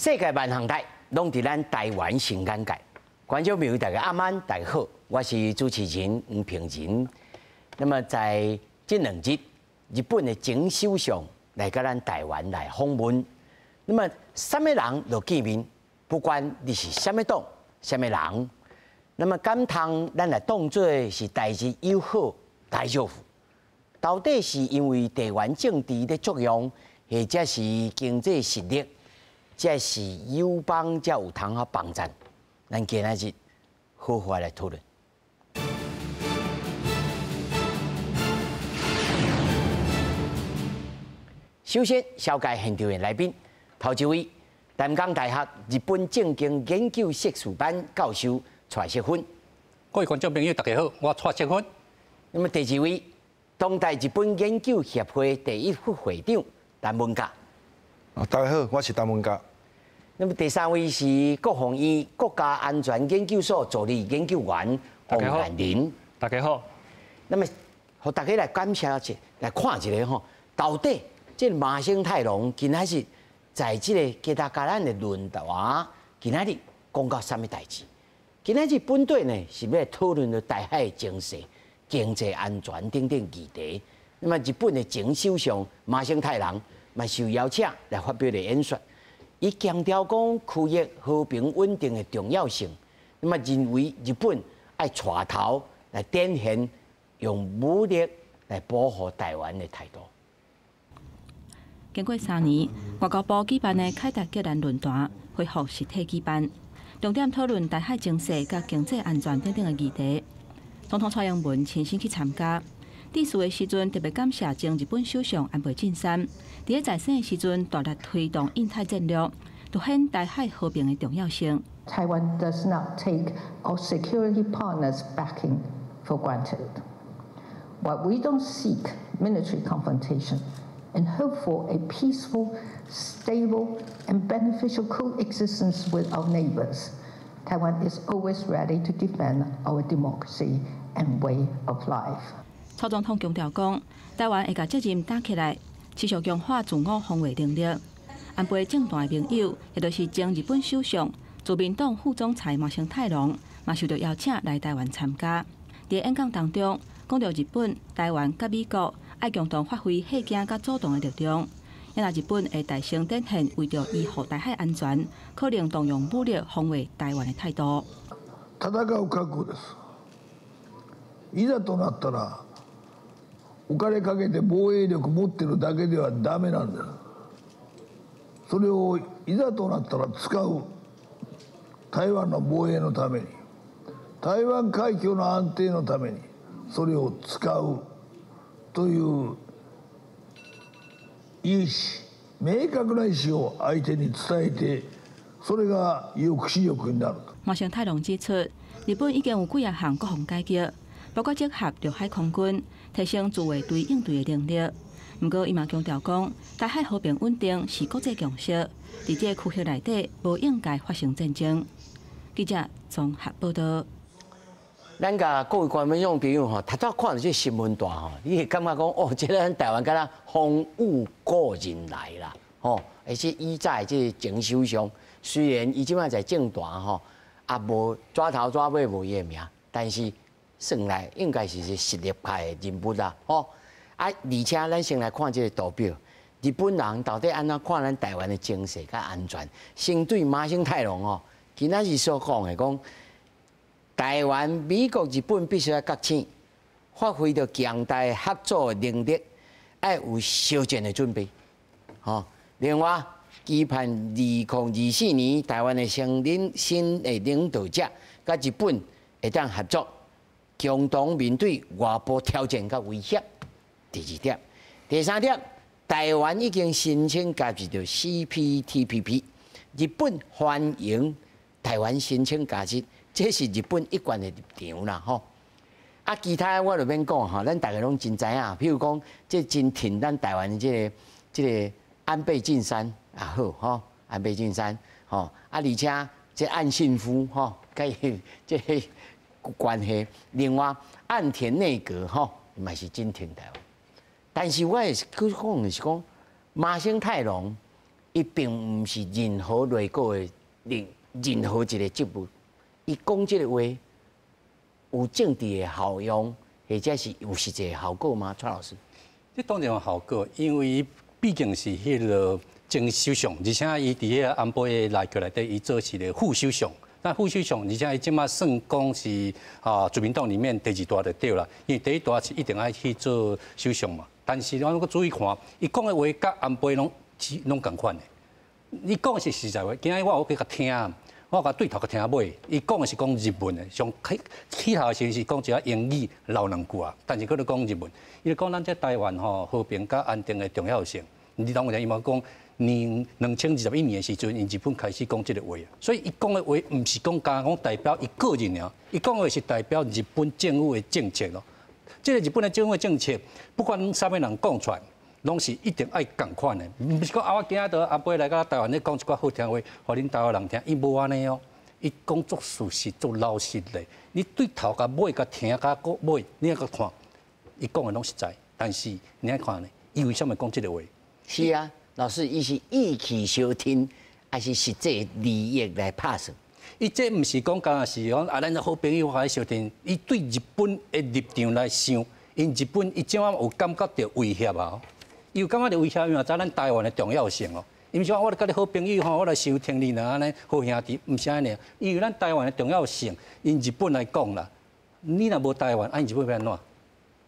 世界萬項代，攏佇咱台灣新眼界。觀眾朋友，大家暗安，大家好，我是主持人黃平仁。那麼在這兩日，日本的前首相來佮咱台灣來訪問。那麼，啥物人都見面，不管你是啥物黨、啥物人，那麼敢通咱來當做是台日友好大丈夫？到底是因為地緣政治的作用，或者是經濟實力？這是友邦才有通好幫贊，咱今仔日好好來討論。首先，紹介現場的來賓，頭一位，淡江大學日本政經研究碩士班教授蔡錫芬。各位觀眾朋友，大家好，我蔡錫芬。那麼第二位，當代日本研究協會第一副會長陳文甲。大家好，我是陳文甲。那麼第三位是國防院國家安全研究所助理研究員王彥霖。大家好。那麼，予大家來感受一下，來看一下吼，到底這個麻生太郎今仔日在這個吉達嘉蘭的論壇，今仔日講到啥物代誌？今仔日本底呢是欲討論著台海情勢、經濟安全等等議題。那麼日本的前首相麻生太郎嘛受邀請來發表的演說。伊強調講區域和平穩定的重要性，那麼認為日本愛帶頭來展現用武力來保護台灣的態度。經過3年，外交部舉辦的凱達格蘭論壇恢復實體舉辦，重點討論台海情勢佮經濟安全等等的議題。總統蔡英文親身去參加。致辭的時陣，特別感謝前日本首相安倍晉三，佇咧在生的時陣大力推動印太戰略，凸顯台海和平的重要性。 Taiwan does not take our security partners' backing for granted. While we don't seek military confrontation and hope for a peaceful, stable, and beneficial coexistence with our neighbors, Taiwan is always ready to defend our democracy and way of life. 蔡總統強調講，台灣會共責任擔起來，持續強化自我防衛能力。安倍政壇的盟友，也就是前日本首相、自民黨副總裁麻生太郎，嘛受到邀請來台灣參加。佇演講當中，講到日本、台灣佮美國愛共同發揮嚇驚佮阻擋的力量。若日本會大聲展現為著維護台海安全，可能動用武力防衛台灣的態度。戦う覚悟です。いざとなったらお金かけて防衛力持ってるだけではダメなんです。それをいざとなったら使う。台湾の防衛のために、台湾海峡の安定のためにそれを使うという意思、明確な意思を相手に伝えて、それが抑止力になる。麻生太郎指出，日本已經有幾仔項國防改革，包括整合陸海空軍，提升自衛隊應對的能力。毋過，伊嘛強調講，台海和平穩定是國際共識，佇這個區域內底無應該發生戰爭。記者綜合報道。咱共各位觀眾朋友吼，頭拄看著這新聞段吼，你會感覺講哦，這個咱台灣敢若風雨故人來啦，吼，而且以早的這個前首相，雖然伊這擺在政壇吼，也無抓頭抓尾無伊的名，但是算來應該是實力派的人物啦，吼。啊，而且咱先來看這個圖表，日本人到底按怎看咱台灣的情勢佮安全？先對麻生太郎吼，今仔日所講的講，台灣、美國、日本必須愛覺醒，發揮著強大合作的能力，愛有相戰的準備。吼，另外，期盼2024年台灣的新領新的領導者佮日本會當合作，共同面對外部挑戰佮威脅。第二點，第三點，台灣已經申請加入著 CPTPP，日本歡迎台灣申請加入，這是日本一貫的立場啦，吼。啊，其他的我就免講吼，咱大家攏真知影。譬如講，這真挺咱台灣的這個安倍晉三也好吼，安倍晉三吼，啊，而且這岸信夫吼，佮伊這個關係。另外，岸田內閣吼，嘛是真挺台灣。但是我會去講的是講，麻生太郎，伊伊並毋是任何內閣的任何一個職務，伊講這个話有政治的效用，或者是有實際效果嗎？蔡老師？這當然有效果，因為畢竟是彼个前首相，而且伊佇彼个安倍的內閣內底，伊做是个副首相。那副首相，而且伊這馬算講是自民黨裡面第二大就對啦，因為第一大是一定愛去做首相嘛。但是我閣注意看，伊講的話佮安倍攏仝款的。伊講的是實在話，今仔日我有去共聽，我共對頭共聽尾，伊講的是講日文的，上起起頭的時陣是講一下英語漏兩句啊，但是閣咧講日文。伊講咱這台灣吼和平佮安定的重要性，你當然伊嘛講，年2021年的時陣，𪜶日本開始講這个話，所以伊講的話毋是講敢講代表伊個人爾，伊講的話是代表日本政府的政策咯。這个日本的政府的政策，不管啥物人講出來，攏是一定愛仝款的，毋是講啊，我今仔日安倍來到台灣咧講一寡好聽話，予恁台灣人聽，伊無按呢哦，伊講足事實、足老實的。你對頭共尾共聽甲尾，你愛閣看，伊講的攏實在。但是你愛看呢，伊為啥物講這个話？是啊，老師，伊是意氣相挺，還是實際利益來拍算？伊這毋是講敢若是講啊，咱好朋友來相挺，伊對日本的立場來想，𪜶日本伊這馬有感覺著威脅啊。伊有感覺著威脅，伊嘛知咱台灣的重要性哦。伊毋是講我共你好朋友吼，我來相挺你爾按呢好兄弟，毋是按呢。因為咱台灣的重要性，𪜶日本來講啦，你若無台灣，啊，𪜶日本欲按怎？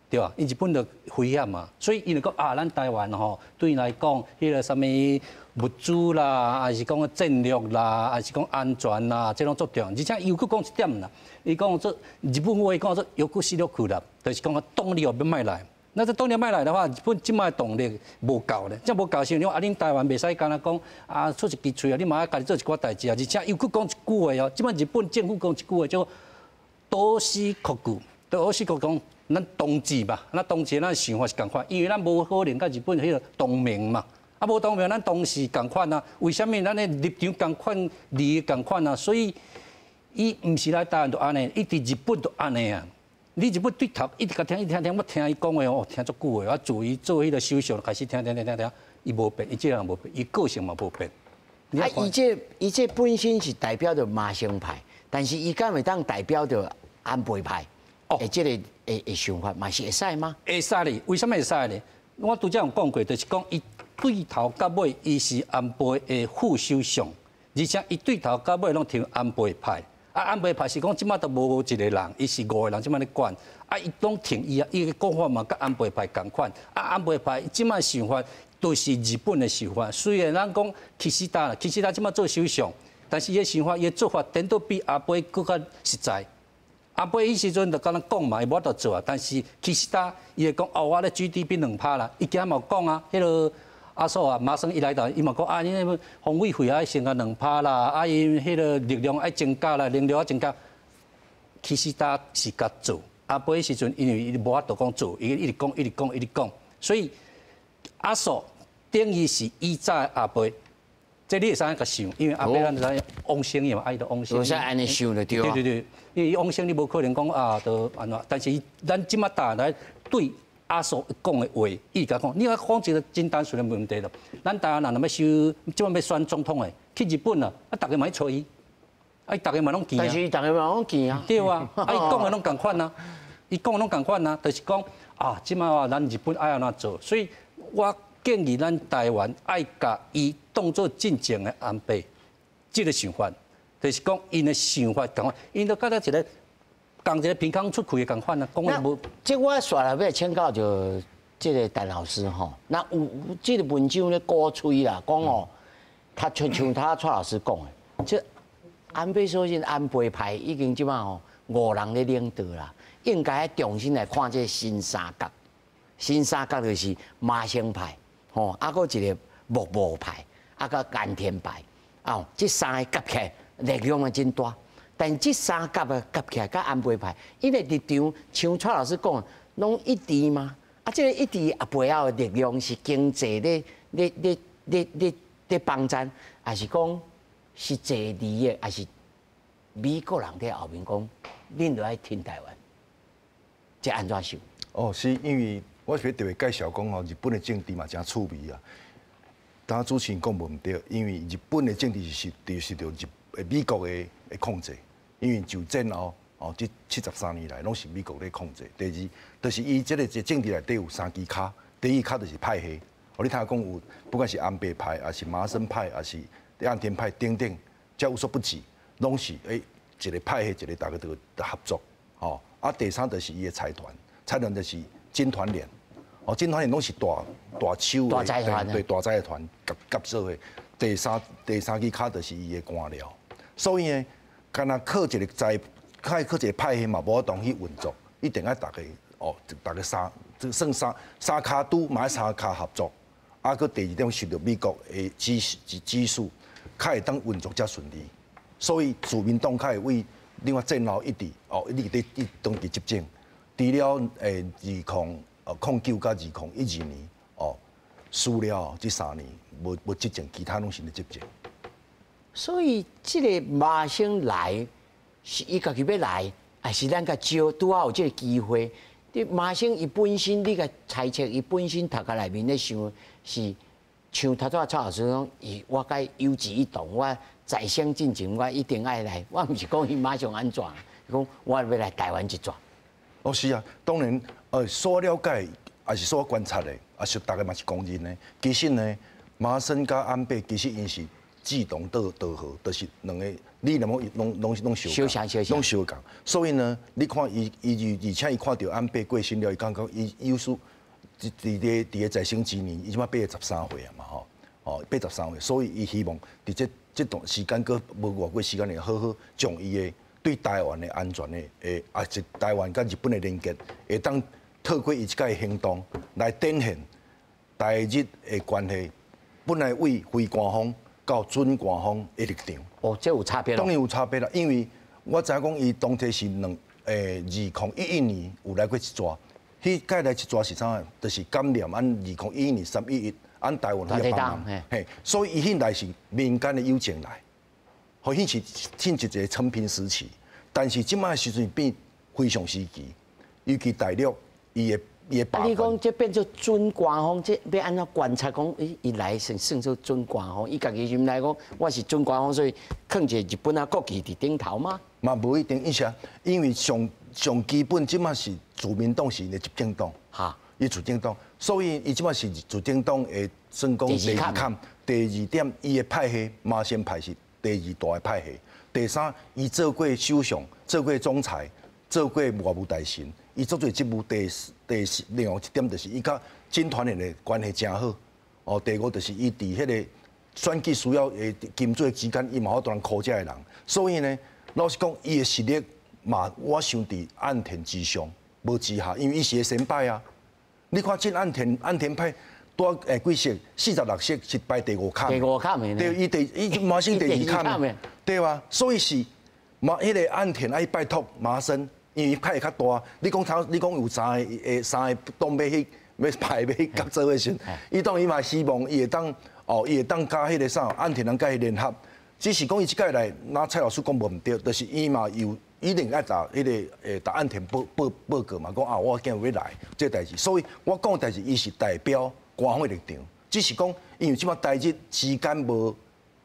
對吧？𪜶日本就危險嘛，所以𪜶就講啊，咱台灣吼對𪜶來講，彼个啥物物資啦，還是講戰略啦，還是講安全啦，這攏足重要。而且伊又閣講一點啦，伊講做日本話講做抑止力啦，就是講動力欲莫來。那這動力莫來的話，日本這馬動力無夠咧，這無夠時，你講啊，恁台灣袂使干焦講啊，出一支喙啊，你嘛愛家己做一寡代誌啊。而且又閣講一句話哦，這馬日本政府講一句話叫同志國，同志國講咱同志嘛，咱同志咱想法是仝款，因為咱無可能佮日本彼个同盟嘛，啊無同盟，咱同時仝款啊。為啥物咱的立場仝款，利益仝款啊？所以伊毋是來台灣就按呢，伊佇日本就按呢啊。你日本對頭一直共聽，一直聽聽，我聽伊講話哦，聽足久的。我自伊做彼个首相開始聽聽聽聽聽，伊無變，伊這个人無變，伊個性嘛無變。啊，伊這本身是代表著麻生派，但是伊敢會當代表著安倍派？哦，這个會想法嘛是會使嗎？會使咧，為啥物會使咧？我拄才有講過，就是講伊對頭到尾，伊是安倍的副首相，而且伊對頭到尾攏挺安倍派。啊，安倍派是講這馬都無一個人，伊是五個人這馬咧管，啊，伊攏挺伊啊，伊的講法嘛佮安倍派仝款。啊，安倍派這馬想法都是日本的想法。雖然咱講岸田啦，岸田這馬做首相，但是伊的想法、伊的做法，顛倒比安倍閣較實在。安倍彼時陣就敢若講嘛，伊無法度做啊。但是岸田伊會講哦，我咧 GDP 2%啦，伊今仔嘛講啊，彼个阿蘇啊，馬上伊來到，伊嘛講啊，你那防衛費愛升到2%啦，啊，伊彼个力量愛增加啦，能力愛增加。其實他是共做，安倍彼時陣因為伊無法度講做，伊一直講，一直講，一直講，所以阿蘇等於是以早安倍，這你會使按呢想，因為安倍咱知往生伊嘛，啊伊就往生。會使按呢想就對啊。對對對，因為往生你無可能講啊，就按怎，但是咱這馬打來對阿蘇講的話，伊共講，你愛講一个真單純的問題咯。咱台灣人若欲選，這馬欲選總統的，去日本啊，啊，逐个嘛去揣伊，啊，逐个嘛攏見啊。但是逐个嘛攏見啊。對啊，啊，伊講的攏仝款啊，伊講的攏仝款啊，就是講啊，這馬咱日本愛按怎做，所以我建議咱台灣愛共伊當做進前的安倍這个想法，就是講𪜶的想法仝款，𪜶都佮咱一个仝一个鼻孔出氣的仝款啊，講的無。這我煞來欲請教著這个陳老師吼，那有這个文章咧鼓吹啦，講哦，他像像他蔡老師講的，這安倍首相安倍派已經這馬吼五人咧領導啦，應該重新來看這个新三角，新三角就是麻生派，吼，啊，閣一个木無派，啊，閣岸田派，哦，這三个夾起來力量嘛真大。但這三甲啊夾起來，佮安倍派，因為立場像蔡老師講，攏一致嘛。啊，這个一致啊背後的力量是經濟咧咧咧咧咧咧幫贊，還是講實際利益，還是美國人佇後面講，恁著愛挺台灣，這按怎想？哦，是因為我是欲特別介紹講吼，日本的政治嘛誠趣味啊。當主持人講無毋對，因為日本的政治是是受著美國的控制，因為就戰後哦，這73年來攏是美國咧控制。第二，就是伊這個政治內底有三支跤，第一跤就是派系。哦，你聽講有，不管是安倍派，抑是麻生派，抑是岸田派等等，這有所不至，攏是一個派系一個大家都合作，吼。啊，第三就是伊的財團，財團就是經團連，哦，經團連攏是大大手大財團，對，大財團夾夾做的。第三支跤就是伊的官僚，所以呢，干焦靠一個財，靠一個派系嘛，無法度去運作，一定愛大家哦，大家三，這算三三跤拄，嘛愛三跤合作。啊，閣第二點受著美國的指示，較會當運作才順利。所以自民黨較會為另外戰後一直哦，一直佇長期執政，除了2009佮2012年哦，輸了這3年無執政，其他攏是咧執政。所以這个麻生來是伊家己欲來，抑是咱共招拄好有這个機會？你麻生伊本身，你共猜測伊本身頭殼內面咧想是像頭拄仔蔡老師講，伊我共有志一同，我在生進前我一定愛來。我毋是講伊馬上按怎，講我欲來台灣一轉。哦，是啊，當然，所了解，抑是所觀察的，抑是大家嘛是公認的。其實呢，麻生佮安倍其實𪜶是志同道合，就是兩个理念攏相攏相仝。所以呢，你看伊伊而且伊看著安倍過身了，伊感覺伊有輸佇個在生之年，伊這擺83歲啊嘛吼，哦83歲，所以伊希望佇這段時間閣無偌久時間內，好好將伊的對台灣的安全的誒，啊是台灣佮日本的連結，會當透過伊這擺行動來展現台日的關係，本來為非官方到準官方的立場。哦，這有差別。當然有差別啦，因為我知影講伊當初是2011年有來過一逝，彼擺來一逝是啥？就是感念按2011年3.11，按台灣去幫忙，嘿，所以伊彼來是民間的友情來，予彼是彼是一個承平時期，但是這擺時陣變非常時期，尤其大陸伊的啊，你講這變做準官方，這欲按怎觀察講？伊伊來算算做準官方，伊家己認來講，我是準官方，所以囥一个日本仔國旗佇頂頭嗎？嘛無一定，伊是因為上上基本這擺是自民黨是𪜶的執政黨，伊執政黨，所以伊這擺是執政黨的算講第二坎。第二點，伊的派系麻生派是第二大的派系。第三，伊做過首相，做過總裁，做過外務大臣，伊做濟職務。第四第四，另外一點就是伊佮經團連的關係誠好。哦，第五就是伊佇彼个選舉需要的金主之間，伊嘛有法度箍遮的人。所以呢，老實講，伊的實力嘛，我想佇岸田之上，無之下，因為伊是个先輩啊。你看這岸田岸田派拄幾席，46席是排第五坎。第五坎的。對，伊第伊麻生第二坎，對吧？所以是麻彼个岸田愛拜託麻生，因為伊派會較大。你講頭，你講有三个黨欲去欲派欲去合作的時陣，伊當然嘛希望伊會當哦，伊會當佮彼个啥岸田人佮伊聯合。只是講伊這擺來，那蔡老師講無毋對，就是伊嘛有一定愛共彼个共岸田報告嘛，講啊我今日欲來這代誌，所以我講的代誌，伊是代表官方的立場，只是講因為這擺台日之間無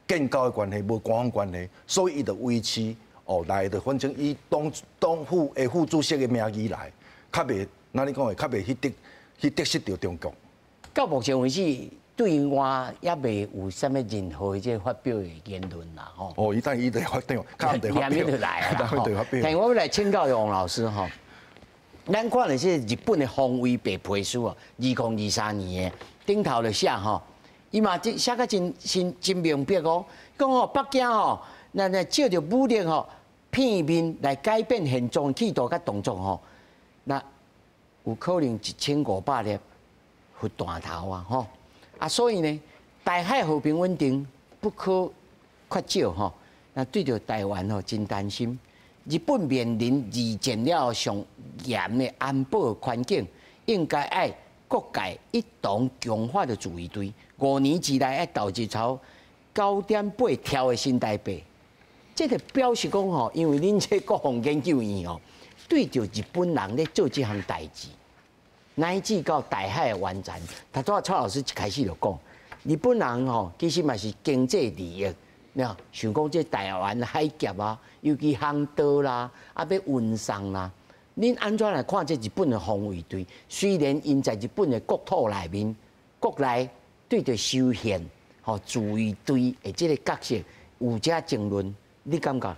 建交的關係，無官方關係，所以伊就維持哦來的，反正以黨黨副的副主席的名義來，較袂那你講的較袂去得失著中國。到目前為止，對外猶未有啥物任何的這個發表的言論啦，吼。哦，伊等伊就發表，較毋發表，就來啊，吼。但我欲來請教王老師吼，咱看的是日本的防衛白皮書哦，2023年的頂頭就寫吼，伊嘛這寫甲真真真明白哦，講吼北京吼，咱來借著武力吼片面來改變現狀企圖佮動作吼，那有可能1500粒核彈頭啊，吼。啊，所以呢，台海和平穩定不可缺少吼。那對著台灣吼真擔心，日本面臨二戰了上嚴的安保環境，應該愛各界一同強化的自衛隊，5年之內愛投入超9.8兆的新台幣。這個表示講吼，因為恁這國防研究院吼，對著日本人咧做這項代誌，乃至到台海的安全。頭拄仔蔡老師一開始就講，日本人吼，其實嘛是經濟利益，你想講這台灣海峽啊，尤其航道啦，啊欲運送啦，恁按怎來看這日本的防衛隊？雖然𪜶在日本的國土內面，國內對著修憲吼自衛隊的這个角色有遮爭論，你感覺？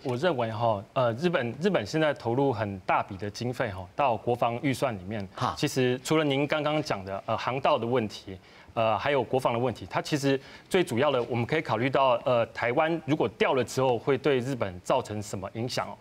我認為哈，日本現在投入很大筆的經費哈，到國防預算裡面。其實除了您剛剛講的航道的問題，還有國防的問題，它其實最主要的，我們可以考慮到，台灣如果掉了之後，會對日本造成什麼影響哦？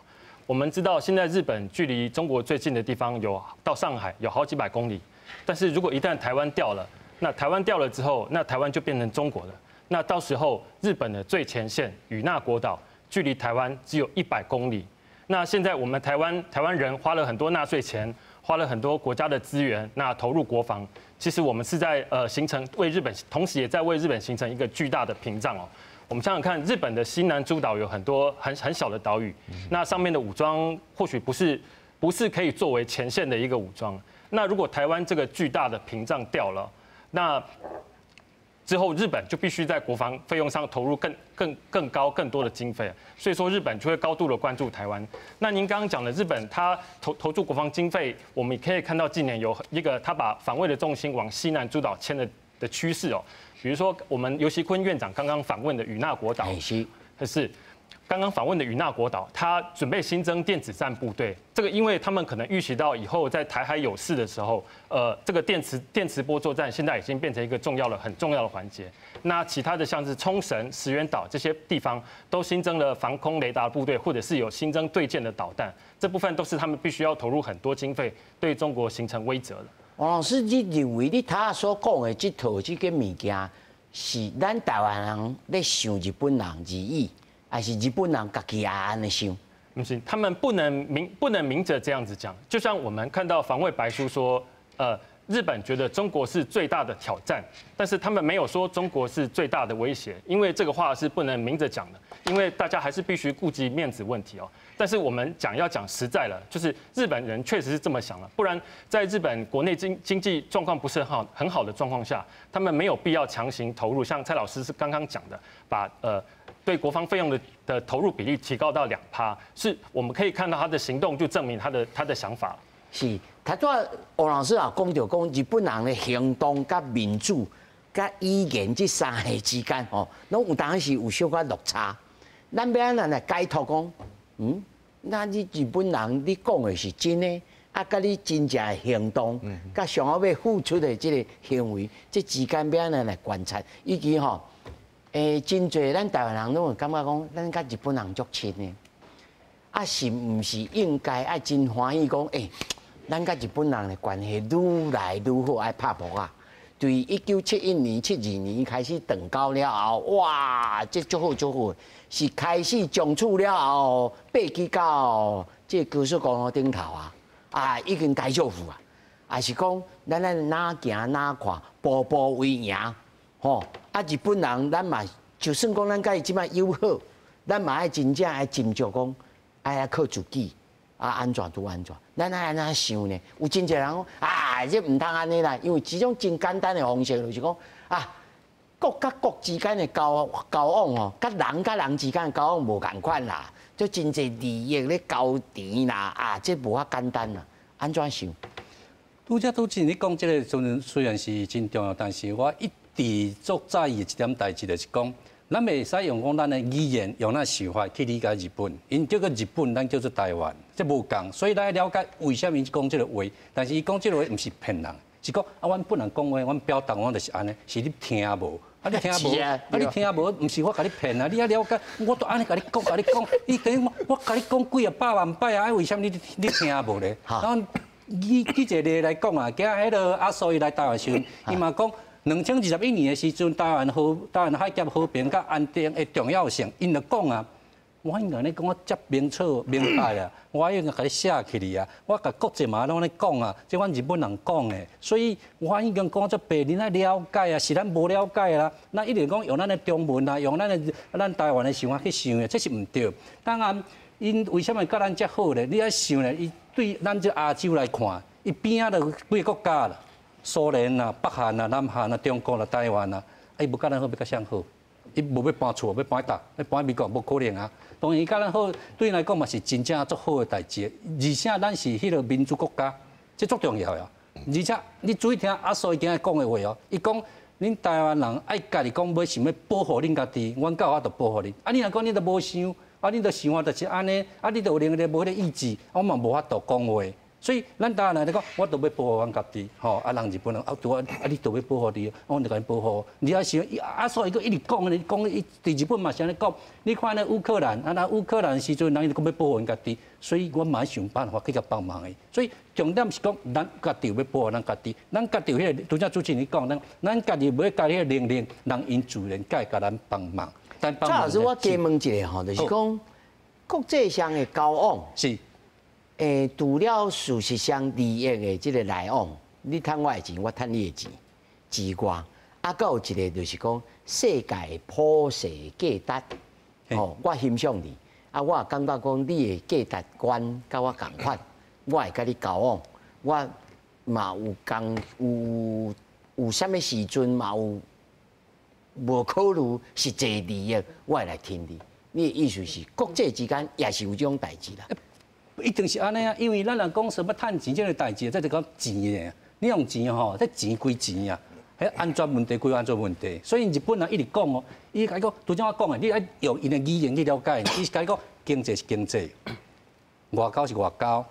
我們知道現在日本距離中國最近的地方有到上海有好幾百公里，但是如果一旦台灣掉了，那台灣掉了之後，那台灣就變成中國的，那到時候日本的最前線與那國島，距離台灣只有100公里。那現在我們台灣人花了很多納稅錢，花了很多國家的資源，那投入國防，其實我們是在形成為日本，同時也在為日本形成一個巨大的屏障哦。我們想想看，日本的西南諸島有很多很小的島嶼，那上面的武裝或許不是可以作為前線的一個武裝。那如果台灣這個巨大的屏障掉了，那之後，日本就必須在國防費用上投入更高、更多的經費，所以說日本就會高度的關注台灣。那您剛剛講的日本，它投注國防經費，我們也可以看到近年有一個他把防衛的重心往西南諸島遷的趨勢哦。比如說，我們游錫堃院長剛剛訪問的與那國島，是剛剛訪問的與那國島，他準備新增電子戰部隊。這個因為他們可能預期到以後在台海有事的時候，這個電磁波作戰現在已經變成一個重要的、很重要的環節。那其他的像是沖繩、石垣島這些地方，都新增了防空雷達部隊，或者是有新增對艦的導彈，這部分都是他們必須要投入很多經費，對中國形成威懾的。王老師，你認為你頭所講的這套這个物件，是咱台灣人咧想日本人而已，還是日本人家己也按呢想？不是，他們不能明着這樣子講。就像我們看到防衛白書說，日本覺得中國是最大的挑戰，但是他們沒有說中國是最大的威脅，因為這個話是不能明着講的，因為大家還是必須顧及面子問題哦。但是我們講要講實在了，就是日本人確實是這麼想了，不然在日本國內經濟狀況不是很好的狀況下，他們沒有必要強行投入。像蔡老師是剛剛講的，把對國防費用的投入比例提高到2趴，是我們可以看到他的行動就證明他的想法。是，頭拄仔王老師也講著講日本人的行動佮民主佮語言這三个之間吼，攏有當時有小可落差。咱欲按怎來解讀講？那你日本人你講的是真的，啊，佮你真正的行動，佮上後尾付出的這个行為，這之間欲按怎來觀察？以及吼，真濟咱台灣人攏會感覺講，咱佮日本人足親的，啊，是毋是應該愛真歡喜講？咱佮日本人的關係愈來愈好，愛拍撲仔！對1971年、72年開始斷交了後，哇，這足好足好，是開始相處了後，爬機到這高速公路頂頭啊，啊，已經大丈夫啊，還是講咱哪行哪看，步步為營，吼！啊，日本人咱嘛，就算講咱佮伊這擺友好，咱嘛愛真正愛斟酌講，愛愛靠自己。啊，按怎就按怎，咱愛按怎想呢？有真濟人講啊，這毋通按呢啦，因為這種真簡單的方式就是講啊，國佮國之間的交往吼，佮人佮人之間的交往無仝款啦，這真濟利益咧交纏啦，啊，這無遐簡單啦，按怎想？拄才拄真你講這个，雖然是真重要，但是我一直足在意的一點代誌就是講，咱袂使用講咱的語言，用咱想法去理解日本，𪜶叫做日本，咱叫做台灣，這無仝，所以咱愛了解為啥物講這个話。但是伊講這个話毋是騙人，是講啊，阮本人講話，阮表達阮就是按呢，是你聽無？啊，你聽無？啊，你聽無？毋是我共你騙啊！你愛了解，我都按呢共你講，共你講，你等於我共你講幾仔百萬擺啊！啊，為啥物你聽無咧？然後舉一個例來講啊，今仔彼个阿蘇伊來台灣時陣，伊嘛講。2021年的時陣，台灣海峽和平佮安定的重要性，𪜶就講啊，我應該咧講我遮明楚明白啊，我應該共你寫起來啊，我共國際嘛攏咧講啊，這阮日本人講的，所以我已經講遮白，恁愛了解啊，是咱無了解啦。咱一直講用咱的中文啊，用咱台灣的想法去想的，這是毋對。當然，𪜶為啥物佮咱遮好咧？你愛想咧，伊對咱這亞洲來看，伊邊仔就幾个國家啦。蘇聯啊、北韓啊、南韓啊、中國啊、台灣啊，伊無佮咱好，欲佮誰好？伊無欲搬厝，欲搬佗？欲搬美國？無可能啊！當然，伊佮咱好，對𪜶來講嘛是真正足好的代誌。而且咱是彼個民主國家，這足重要的。而且你注意聽阿蘇伊今日講的話哦，伊講恁台灣人愛家己講欲想欲保護恁家己，阮敢有法度保護恁。啊，你若講你都無想，啊，你都想啊，就是按呢，啊，你都有能力無彼個意志，我嘛無法度講話。所以咱台灣人來講，我都欲保護阮家己，吼啊，人日本人啊，拄啊，啊，你都欲保護你，我就共你保護。你愛想啊，所以伊閣一直講，你講伊佇日本嘛是按呢講。你看那烏克蘭，啊那烏克蘭時陣，人伊講欲保護𪜶家己，所以阮嘛愛想辦法去共幫忙的。所以重點是講，咱家己欲保護咱家己，咱家己有彼個，拄才主持人講，咱家己欲家己彼個能力，人𪜶自然會共咱幫忙。蔡老師，我加問一下吼，就是講國際上的交往是。除了事實上利益的這個來往，你趁我的錢，我趁你的錢之外，啊，閣有一個就是講世界的普世價值，吼，我欣賞你，啊，我也感覺講你的價值觀佮我仝款，我會佮你交往，我嘛有共有有啥物時陣嘛有無考慮實際利益，我會來挺你。你的意思是國際之間也是有這種代誌啦？一定是按呢啊，因為咱若講什麼趁錢這个代誌，這就講錢的。你用錢吼，這錢歸錢啊，彼安全問題歸安全問題。所以日本人一直講哦，伊共你講，拄才我講的，你愛用𪜶的語言去了解。伊是共你講經濟是經濟，外交是外交，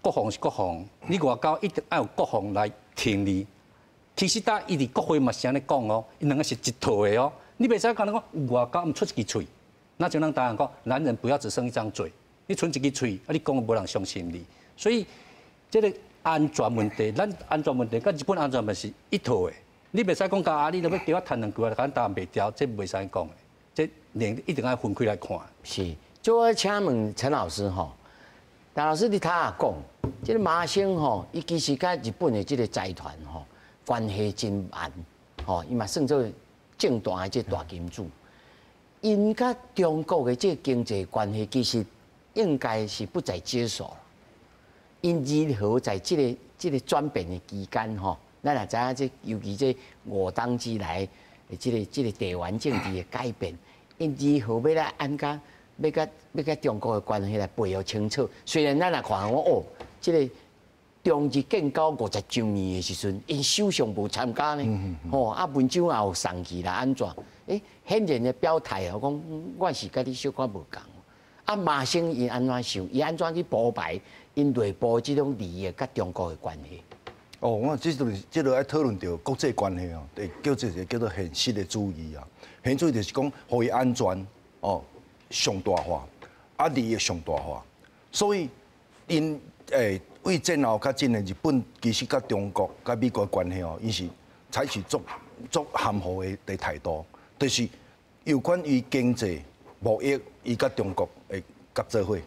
國防是國防。你外交一定愛有國防來挺你。其實搭伊佇國會嘛是按呢講哦，𪜶兩个是一套的哦。你袂使講講外交毋出一支喙，那就咱台灣講，男人不要只剩一張嘴。你賰一支喙，啊！你講無人相信你，所以這个安全問題，咱安全問題佮日本安全問題是一套的。你袂使講共啊，你著欲叫我趁兩句啊，咱台灣袂牢，這袂使講的。這兩一定愛分開來看。是，就我請問陳老師吼，陳老師你頭仔講，這个麻生吼，伊其實佮日本的這个財團吼關係真密，吼，伊嘛算做政壇的這大金主，𪜶佮中國的這个經濟關係其實應該是不在少數。𪜶如何在這个轉變的期間吼，咱也知影這尤其這五黨之內，這个地緣政治的改變，𪜶如何欲來按佮欲佮中國的關係來培育清楚？雖然咱也看講哦，這个中日建交50週年的時陣，𪜶首相無參加呢，吼啊文章也有送去啦，按怎？欸，顯然的表態哦，講我是佮你小可無仝。啊，麻生伊按怎想？伊按怎去鋪排𪜶內部這種利益佮中國的關係？哦，我這就是這个愛討論著國際關係哦，叫做一个叫做現實的主義啊。現實主義就是講，予伊安全哦上大化，啊利益上大化。所以𪜶為戰後較近的日本，其實佮中國、佮美國的關係哦，𪜶是採取足足含糊的態度，就是有關於經濟貿易，伊佮中國會合做伙，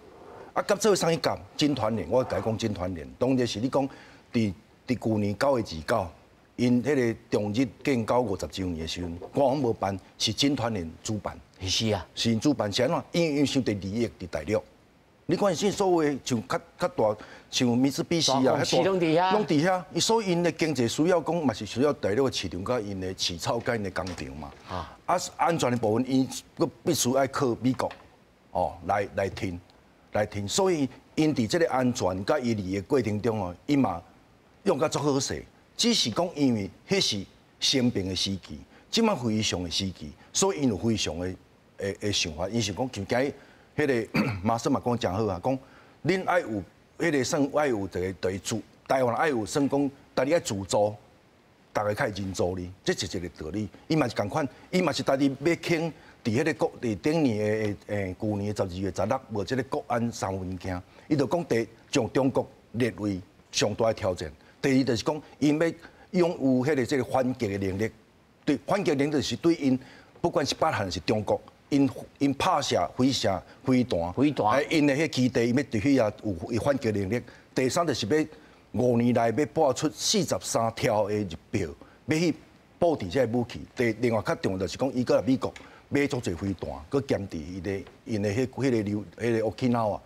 啊合做伙啥物合？經團連，我共你講經團連，當然是你講佇舊年9月29，𪜶彼个中日建交50週年的時陣，官方無辦，是經團連主辦。是啊，是𪜶主辦，是按怎？因為𪜶傷濟利益佇大陸。你看現所有像較較大，像米茲比西啊，攏佇遐，攏佇遐。伊所以𪜶的經濟需要講，嘛是需要大陸的市場，佮𪜶的飼草，佮𪜶的工廠嘛。啊，安全的部分，𪜶閣必須愛靠美國，哦，來挺，來挺。所以𪜶佇這个安全佮伊利益過程中哦，伊嘛用甲足好勢。只是講因為彼是生平的時期，這擺非常的時期，所以𪜶有非常的想法。𪜶是講，像今日彼个麻生嘛講誠好啊，講恁愛有彼个算愛有一个對自台灣愛有算講，家己愛自助，逐个較會認助你，這是一個道理。伊嘛是仝款，伊嘛是家己欲傾佇彼个國佇頂年的舊年的12月16，無這个國安三文件，伊就講第將中國列為上大的挑戰。第二就是講，𪜶欲擁有彼个這个反擊的能力，對反擊能力是對𪜶，不管是北韓是中國，𪜶拍射飛射飛彈，飛彈，𪜶的彼基地，𪜶欲佇彼遐有反擊能力。第三就是欲5年內欲撥出43兆的日幣，欲去布置這个武器。第另外較重要就是講，伊閣來美國買足濟飛彈，閣兼佇伊的𪜶的彼彼个流彼个 Okinawa，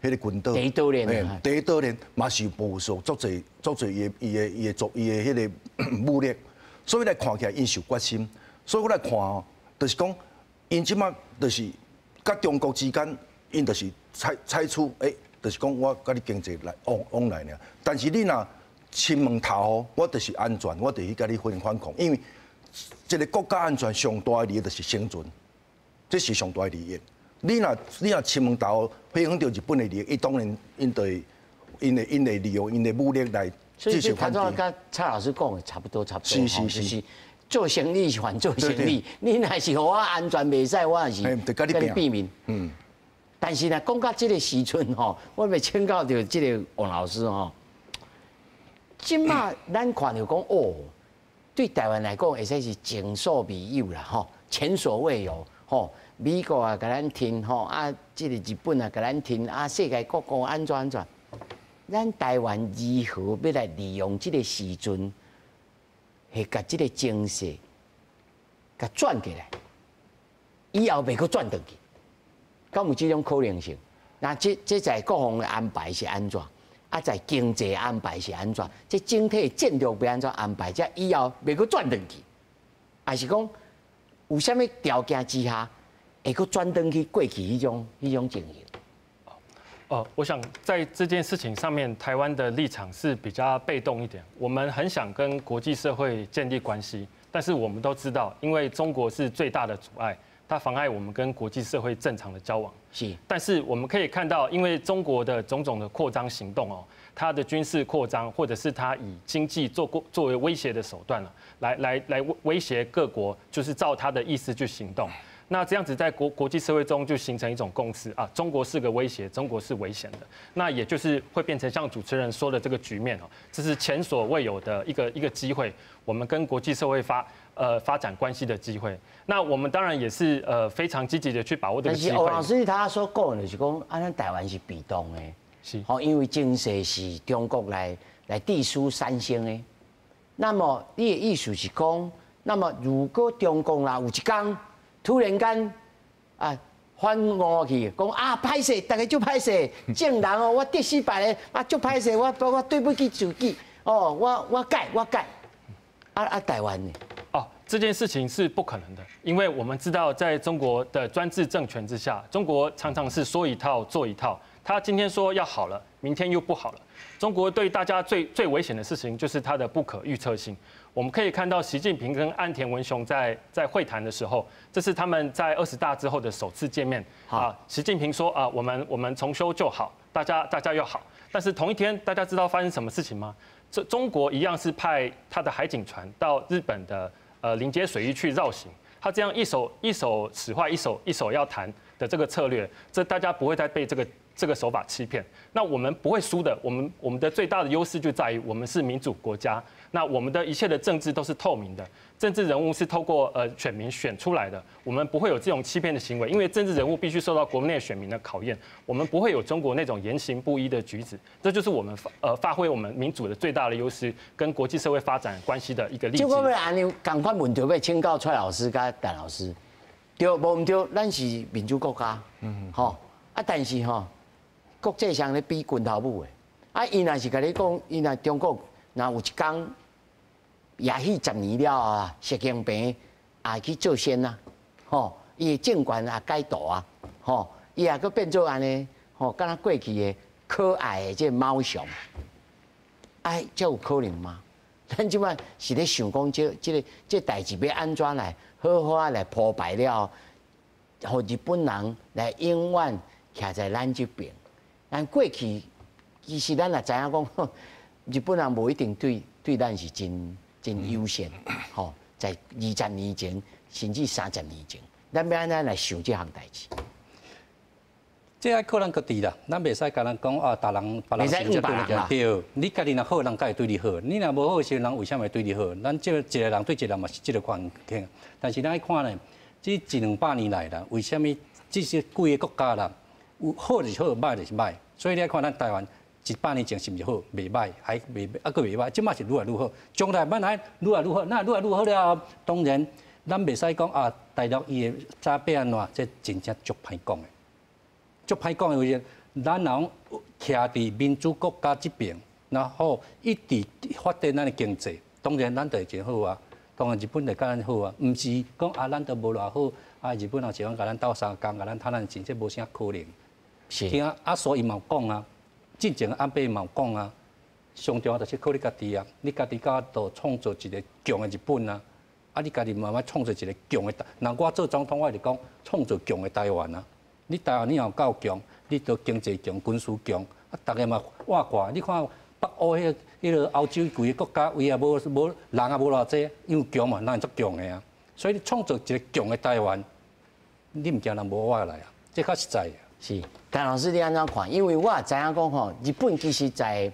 彼个群岛，第一岛链，第一岛链嘛是部署足济足济伊的伊的伊的作伊的彼个武力，所以来看起来𪜶是有决心。所以我来看哦，就是讲，𪜶這馬就是佮中國之間，𪜶就是採取，就是講我佮你經濟來往往來爾。但是你若親門頭，我就是安全，我就去佮你反抗，因為一個國家安全上大的利益就是生存，這是上大的利益。你若親門頭影響著日本的利益，伊當然𪜶就會，𪜶會利用𪜶的武力來進行反擊。所以，蔡老師講的差不多，差不多，是是是，就是做生意還做生意，你若是予我安全袂使，我也是佮你避免。但是呢，講到這個時陣吼，我欲請教著這個王老師吼，這馬咱看著講哦，對台灣來講會使是前所未有啦吼，前所未有吼。美國也共咱挺吼，啊，這個日本也共咱挺，啊，世界各國按怎按怎，咱台灣如何欲來利用這個時陣，會共這個情勢，共轉過來，以後袂閣轉轉去，敢有這種可能性？那這在國防的安排是按怎？啊，在經濟安排是按怎？這整體戰略欲按怎安排？才以後袂閣轉轉去，還是講有啥物條件之下，會閣轉轉去過去彼種情形？哦，我想在這件事情上面，台灣的立場是比較被動一點。我們很想跟國際社會建立關係，但是我們都知道，因為中國是最大的阻礙，它妨礙我們跟國際社會正常的交往。但是我們可以看到，因為中國的種種的擴張行動哦，它的軍事擴張，或者是它以經濟作為威脅的手段來威脅各國，就是照它的意思去行動。那這樣子在國際社會中就形成一種共識啊，中國是個威脅，中國是危險的。那也就是會變成像主持人說的這個局面哦，這是前所未有的一個機會，我們跟國際社會發展關係的機會。那我們當然也是非常積極的去把握這個機會。但是王老師他所講的就是講，啊，咱台灣是被動的，吼，因為情勢是中國來致使產生的。那麼你的意思是講，那麼如果中共啦有一天突然間啊反誤去，講啊歹勢，逐家足歹勢，眾人哦，我得死別个啊足歹勢，我對不起自己，哦，我改我改，啊台灣呢？哦，這件事情是不可能的，因為我們知道，在中國的專制政權之下，中國常常是說一套做一套。他今天說要好了，明天又不好了。中國對大家最最危險的事情就是它的不可預測性。我們可以看到，習近平跟岸田文雄在會談的時候，這是他們在20大之後的首次見面。啊，習近平說啊，我們重修舊好，大家要好。但是同一天，大家知道發生什麼事情嗎？這中國一樣是派他的海警船到日本的鄰接水域去繞行。他這樣一手一手使壞，一手要談的這個策略，這大家不會再被這個手法欺騙。那我們不會輸的，我們的最大的優勢就在於我們是民主國家。那我們的一切的政治都是透明的，政治人物是透過選民選出來的，我們不會有這種欺騙的行為，因為政治人物必須受到國內選民的考驗。我們不會有中國那種言行不一的舉止，這就是我們發揮我們民主的最大的優勢，跟國際社會發展關係的一個例子。這我欲按呢仝款問題欲請教蔡老師佮陳老師，對無毋對？咱是民主國家，吼啊，但是吼，國際上咧比拳頭母的，啊，伊若是共你講，伊若中國若有一工，也許10年了後啊，習近平也去做仙啊，吼，伊的政權也改道啊，吼，伊也閣變做按呢，吼，敢若過去的可愛的這個貓熊，哎，這有可能嗎？咱這擺是咧想講，這代誌欲按怎來好好仔來鋪排了，予日本人來永遠徛在咱這邊。咱過去其實咱也知影講，日本人無一定對咱是真真友善，吼，在20年前甚至30年前，咱欲按怎來想這項代誌？這愛靠咱家己啦，咱袂使共人講啊，逐人別人想才對你對。你家己若好，人才會對你好。你若無好時，人為啥物會對你好？咱這一個人對一個人嘛是這個環境。但是咱愛看呢，這一兩百年來啦，為啥物這些幾个國家啦，有好就是好，歹就是歹。所以你愛看咱台灣100年前是毋是好？袂歹，還袂猶閣袂歹。這馬是愈來愈好，將來咱愛愈來愈好，那愈來愈好了後，當然咱袂使講啊，大陸伊會早變按怎？這真正足歹講的。足歹講的，有時咱若講徛佇民主國家這邊，然後一直發展咱的經濟，當然咱就會真好啊。當然日本就佮咱好啊，毋是講啊，咱都無偌好，啊日本也是講共咱鬥相共，共咱趁咱錢，這無啥可能。聽啊，所以嘛有講啊，進前安倍嘛有講啊，上重要就是靠你家己啊，你家己佮就創造一個強的日本啊，啊你家己慢慢創造一個強的。若我做總統，我就講創造強的台灣啊。你台灣你若夠強，你就經濟強、軍事強，啊，逐个嘛活過。你看北歐彼個歐洲規个國家，位也無無人也無偌濟，因為強嘛，人足強的啊。所以你創造一個強的台灣，你毋驚人無活來啊？這較實在。是，陳老師你按怎看？因為我也知影講吼，日本其實在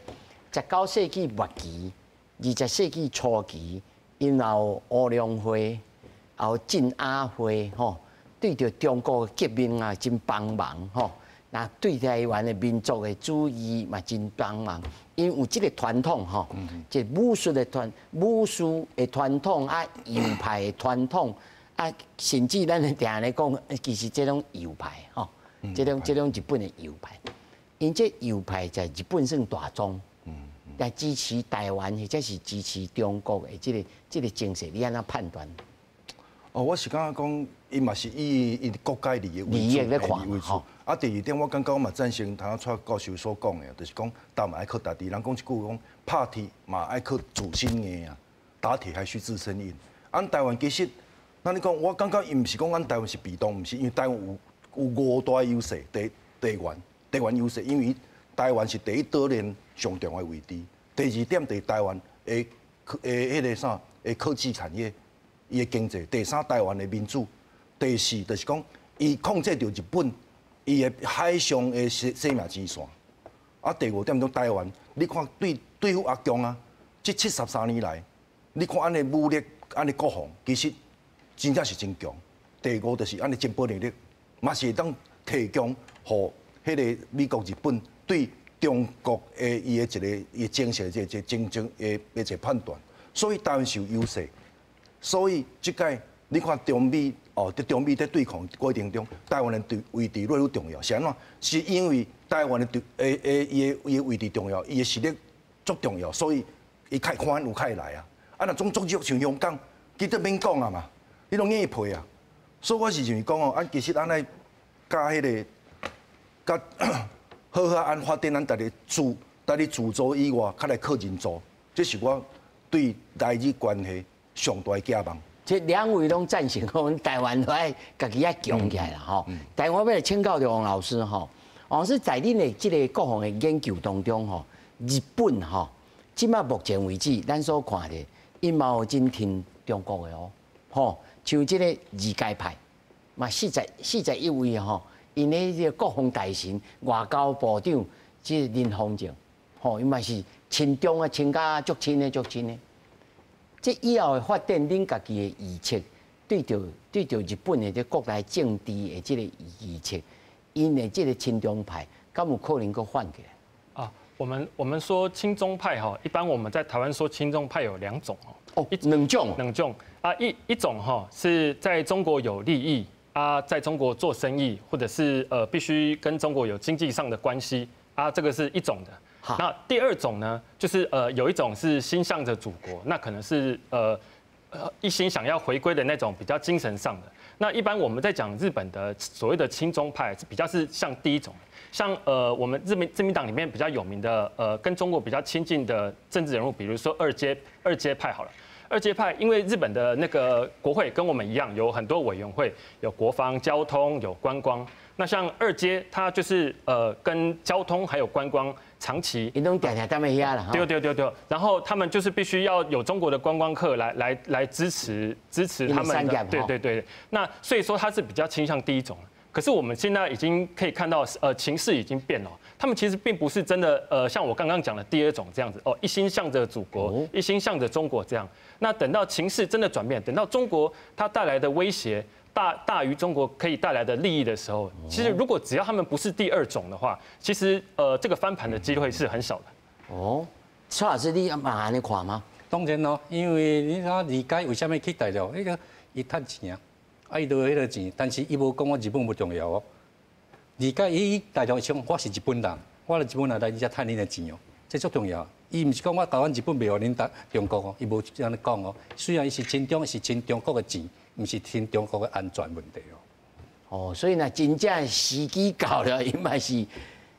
19世紀末期、20世紀初期，𪜶有烏龍會，也有鎮壓會，吼，對著中國革命啊，真幫忙吼。那對台灣的民族的主義嘛，真幫忙。因為有這個傳統吼，這武術的傳武術的傳統啊，右派的傳統啊，甚至咱定咧講，其實這種右派吼。這種日本的右派，𪜶這右派在日本算大宗，來支持台灣或者是支持中國的這個情勢，你按怎判斷？哦，我是感覺講，伊嘛是以伊國家利益為主為主。啊，第二點，我感覺我嘛贊成頭先蔡教授所講的，就是講台灣愛靠家己。人講一句講，拍鐵嘛愛靠自身硬啊，打鐵還需自身硬。按台灣其實，那你講，我感覺伊毋是講咱台灣是被動，毋是因為台灣有五大優勢，地緣地緣優勢，因為台灣是第一島鏈上重要的位置。第二點，就是台灣的科的彼個啥的科技產業，伊的經濟。第三，台灣的民主。第四，就是講伊控制著日本，伊的海上的生命線。啊，第五點，講台灣，你看對對付阿共啊，這73年來，你看按呢武力，按呢國防，其實真正是真強。第五就是按呢情報能力。嘛是會當提供予彼個美國、日本對中國的伊的一個伊的精神，這真正的一個判斷，所以台灣是有優勢。所以這擺你看中美哦，佇中美佇對抗過程中，台灣的地位置愈來愈重要。是按怎？是因為台灣的地誒誒伊的位置重要，伊的實力足重要，所以伊較會看有較會來啊。啊，若總作弱像香港，其實免講啊嘛，你攏硬批啊。所以我是認為講哦，啊，其實咱愛佮彼個佮好好按發展咱家己自家己自助以外，較來靠人助，這是我對台日關係上大的寄望。這兩位攏贊成講台灣都愛家己愛強起來啦吼。但我欲來請教著王老師吼，王老師在恁的這個國防的研究當中吼，日本吼，這馬目前為止，咱所看的，𪜶嘛有真挺中國的哦，吼，像這個二階派，嘛41位吼，𪜶的這個國防大臣、外交部長，這個林芳正，吼，伊嘛是親中啊，親甲足親的足親的。這以後的發展，恁家己的預測，對著日本的這國內政治的這個預測，𪜶的這個親中派，敢有可能閣反起來？啊，我們說親中派哈，一般我們在台灣說親中派有兩種哦。哦，兩種。兩種啊，一種哈是在中國有利益啊，在中國做生意，或者是必須跟中國有經濟上的關係啊，這個是一種的。那第二種呢，就是有一種是心向着祖國，那可能是一心想要回歸的那種比較精神上的。那一般我們在講日本的所謂的親中派，比較是像第一種，像我們日民自民黨裡面比較有名的跟中國比較親近的政治人物，比如說二階派好了。二階派因為日本的那個國會跟我們一樣，有很多委員會，有國防、交通、有觀光。那像二階，他就是跟交通還有觀光長期，伊攏定定踮咧遐啦。對對對對，然後他們就是必須要有中國的觀光客來支持他們的。對對對，那所以說他是比較傾向第一種。可是我們現在已經可以看到，情勢已經變了。他們其實並不是真的，像我剛剛講的第二種這樣子，哦，一心向着祖國，一心向着中國這樣。那等到情勢真的轉變，等到中國它帶來的威脅大於中國可以帶來的利益的時候，其實如果只要他們不是第二種的話，其實這個翻盤的機會是很小的。哦，蔡老師，你嘛按呢看嗎？當然咯，因為你看二階為啥物去大陸？彼個伊趁錢啊，啊伊就彼個錢，但是伊無講我日本無重要哦。而家伊大陸想我是日本人，我來日本人來遮趁恁的錢哦，這足重要。伊毋是講我台灣日本袂予恁台中國哦，伊無按呢講哦。雖然伊是親中，是親中國的錢，毋是親中國的安全問題哦。哦，所以呢，真正時機到了，伊嘛是，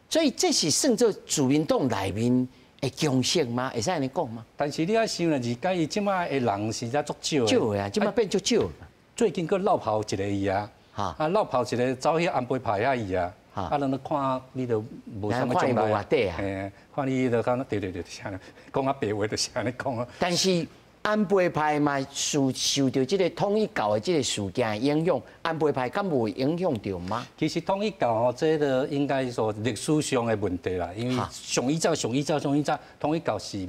所以這是算做自民黨內面的共識嗎？會使按呢講嗎？但是你愛想啦，而家伊這擺的人實在足少。少的啊，這擺變足少。最近閣落跑一個伊啊，啊落跑一個走去安倍派遐伊啊。啊，咱都看你都無啥物將來啊，嘿，看你都講對對對，是按呢講啊白話就是按呢講啊。但是安倍派嘛受著這個統一教的這個事件的影響，安倍派敢無影響著嗎？其實統一教吼，這個應該說歷史上的問題啦，因為上以早、上以早、上以早統一教是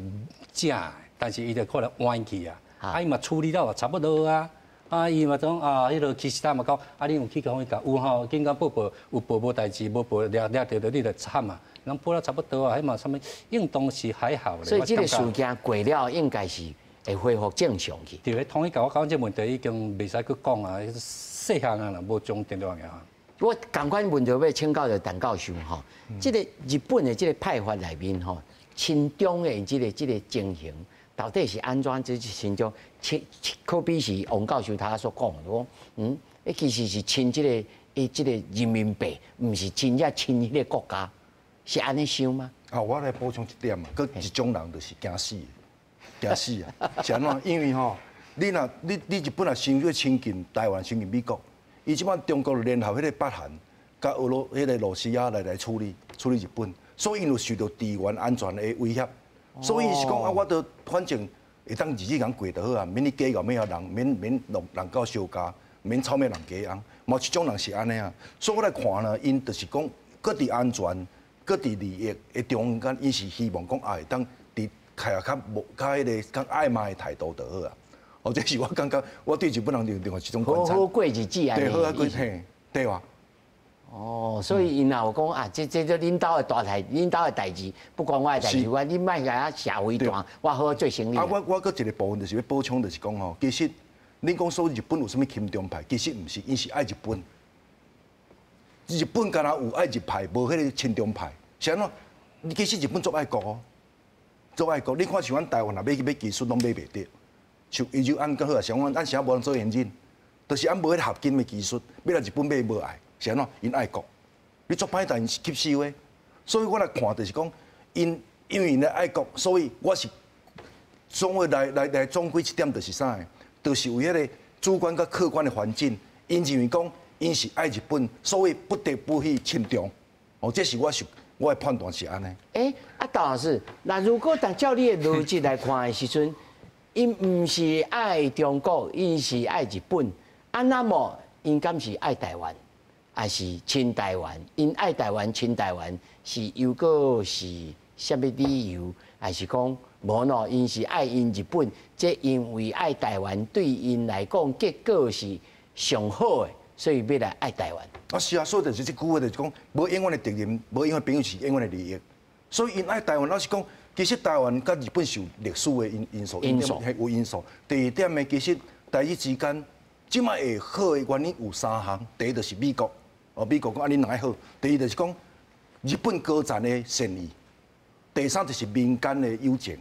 正的，但是伊就可能歪去啊，啊伊嘛處理了也差不多啊。啊，伊嘛講啊，彼個其實他嘛講，啊，你有去統一教有吼，緊講報報有報無代誌，無報掠掠著著你就慘啊。人報了差不多啊，彼嘛啥物，應當是還好。所以這個事件過了，應該是會恢復正常去。對，統一教我講這問題已經袂使閣講啊，細項啊啦，無重點重要。我仝款問題欲請教著陳教授吼，這個日本的這個派閥內面吼，親中的這個情形。到底是按怎？這是親中，親可比是王教授他所講的，講其實是親這個伊這個人民幣，毋是真正親彼個國家，是按呢想嗎？啊，我來補充一點嘛，閣一種人就是驚死，驚死啊！是按怎？因為吼，你若你你日本若傷過親近台灣，親近美國，伊這擺中國聯合彼個北韓，佮俄羅彼個羅西亞來處理日本，所以𪜶有受著地緣安全的威脅。所以是講啊，我都反正會當日子共過就好啊，免你計較咩啊人，免免弄人到相加，免臭咩人加紅。嘛一種人是按呢啊，所以我來看呢，𪜶就是講，閣佇安全，閣佇利益的中間，𪜶是希望講啊會當佇開較無較彼個較曖昧的態度就好啊。哦，這是我感覺，我對日本人另外一種觀察。好好過日子啊！對，好好過嘿，對吧？哦，所以𪜶若有講啊，這恁兜的大代，恁兜的代誌，不關我的代誌，我你莫共我社會大，我好好做生意。啊，我閣一個部分就是欲補充，就是講吼，其實恁講說日本有啥物親中派，其實毋是，𪜶是愛日本。日本敢若有愛日派，無彼個親中派，是按怎？其實日本足愛國哦，足愛國。你看像阮台灣若欲去買技術，攏買袂著。像伊就按較好啊，像阮咱啥無人做引進，就是按無彼個合金的技術，欲來日本買無愛。是按怎？𪜶愛國，你做歹代是吸收的，所以我來看就是講，𪜶因為𪜶愛國，所以我是總會來總歸一點就是啥個？就是為彼個主觀佮客觀的環境，𪜶認為講𪜶是愛日本，所以不得不去親中。哦，這是我的判斷是按呢。欸，啊，鄧老師，那如果按照你的邏輯來看的時陣，𪜶毋是愛中國，𪜶是愛日本，啊，那麼𪜶敢是愛台灣？還是親台灣？𪜶愛台灣、親台灣是又閣是啥物理由？還是講無喏？𪜶是愛𪜶日本，這因為愛台灣對𪜶來講，結果是上好的，所以欲來愛台灣。啊，是啊，所以就是這句話就是講，無永遠的敵人，無永遠朋友是永遠的利益。所以𪜶愛台灣，老實講，其實台灣佮日本是有歷史的因素，有因素。第二點呢，其實台日之間這擺會好的原因有三項，第一就是美國。哦，美國講啊，恁人愛好。第二就是講日本高層的善意，第三就是民間的友情。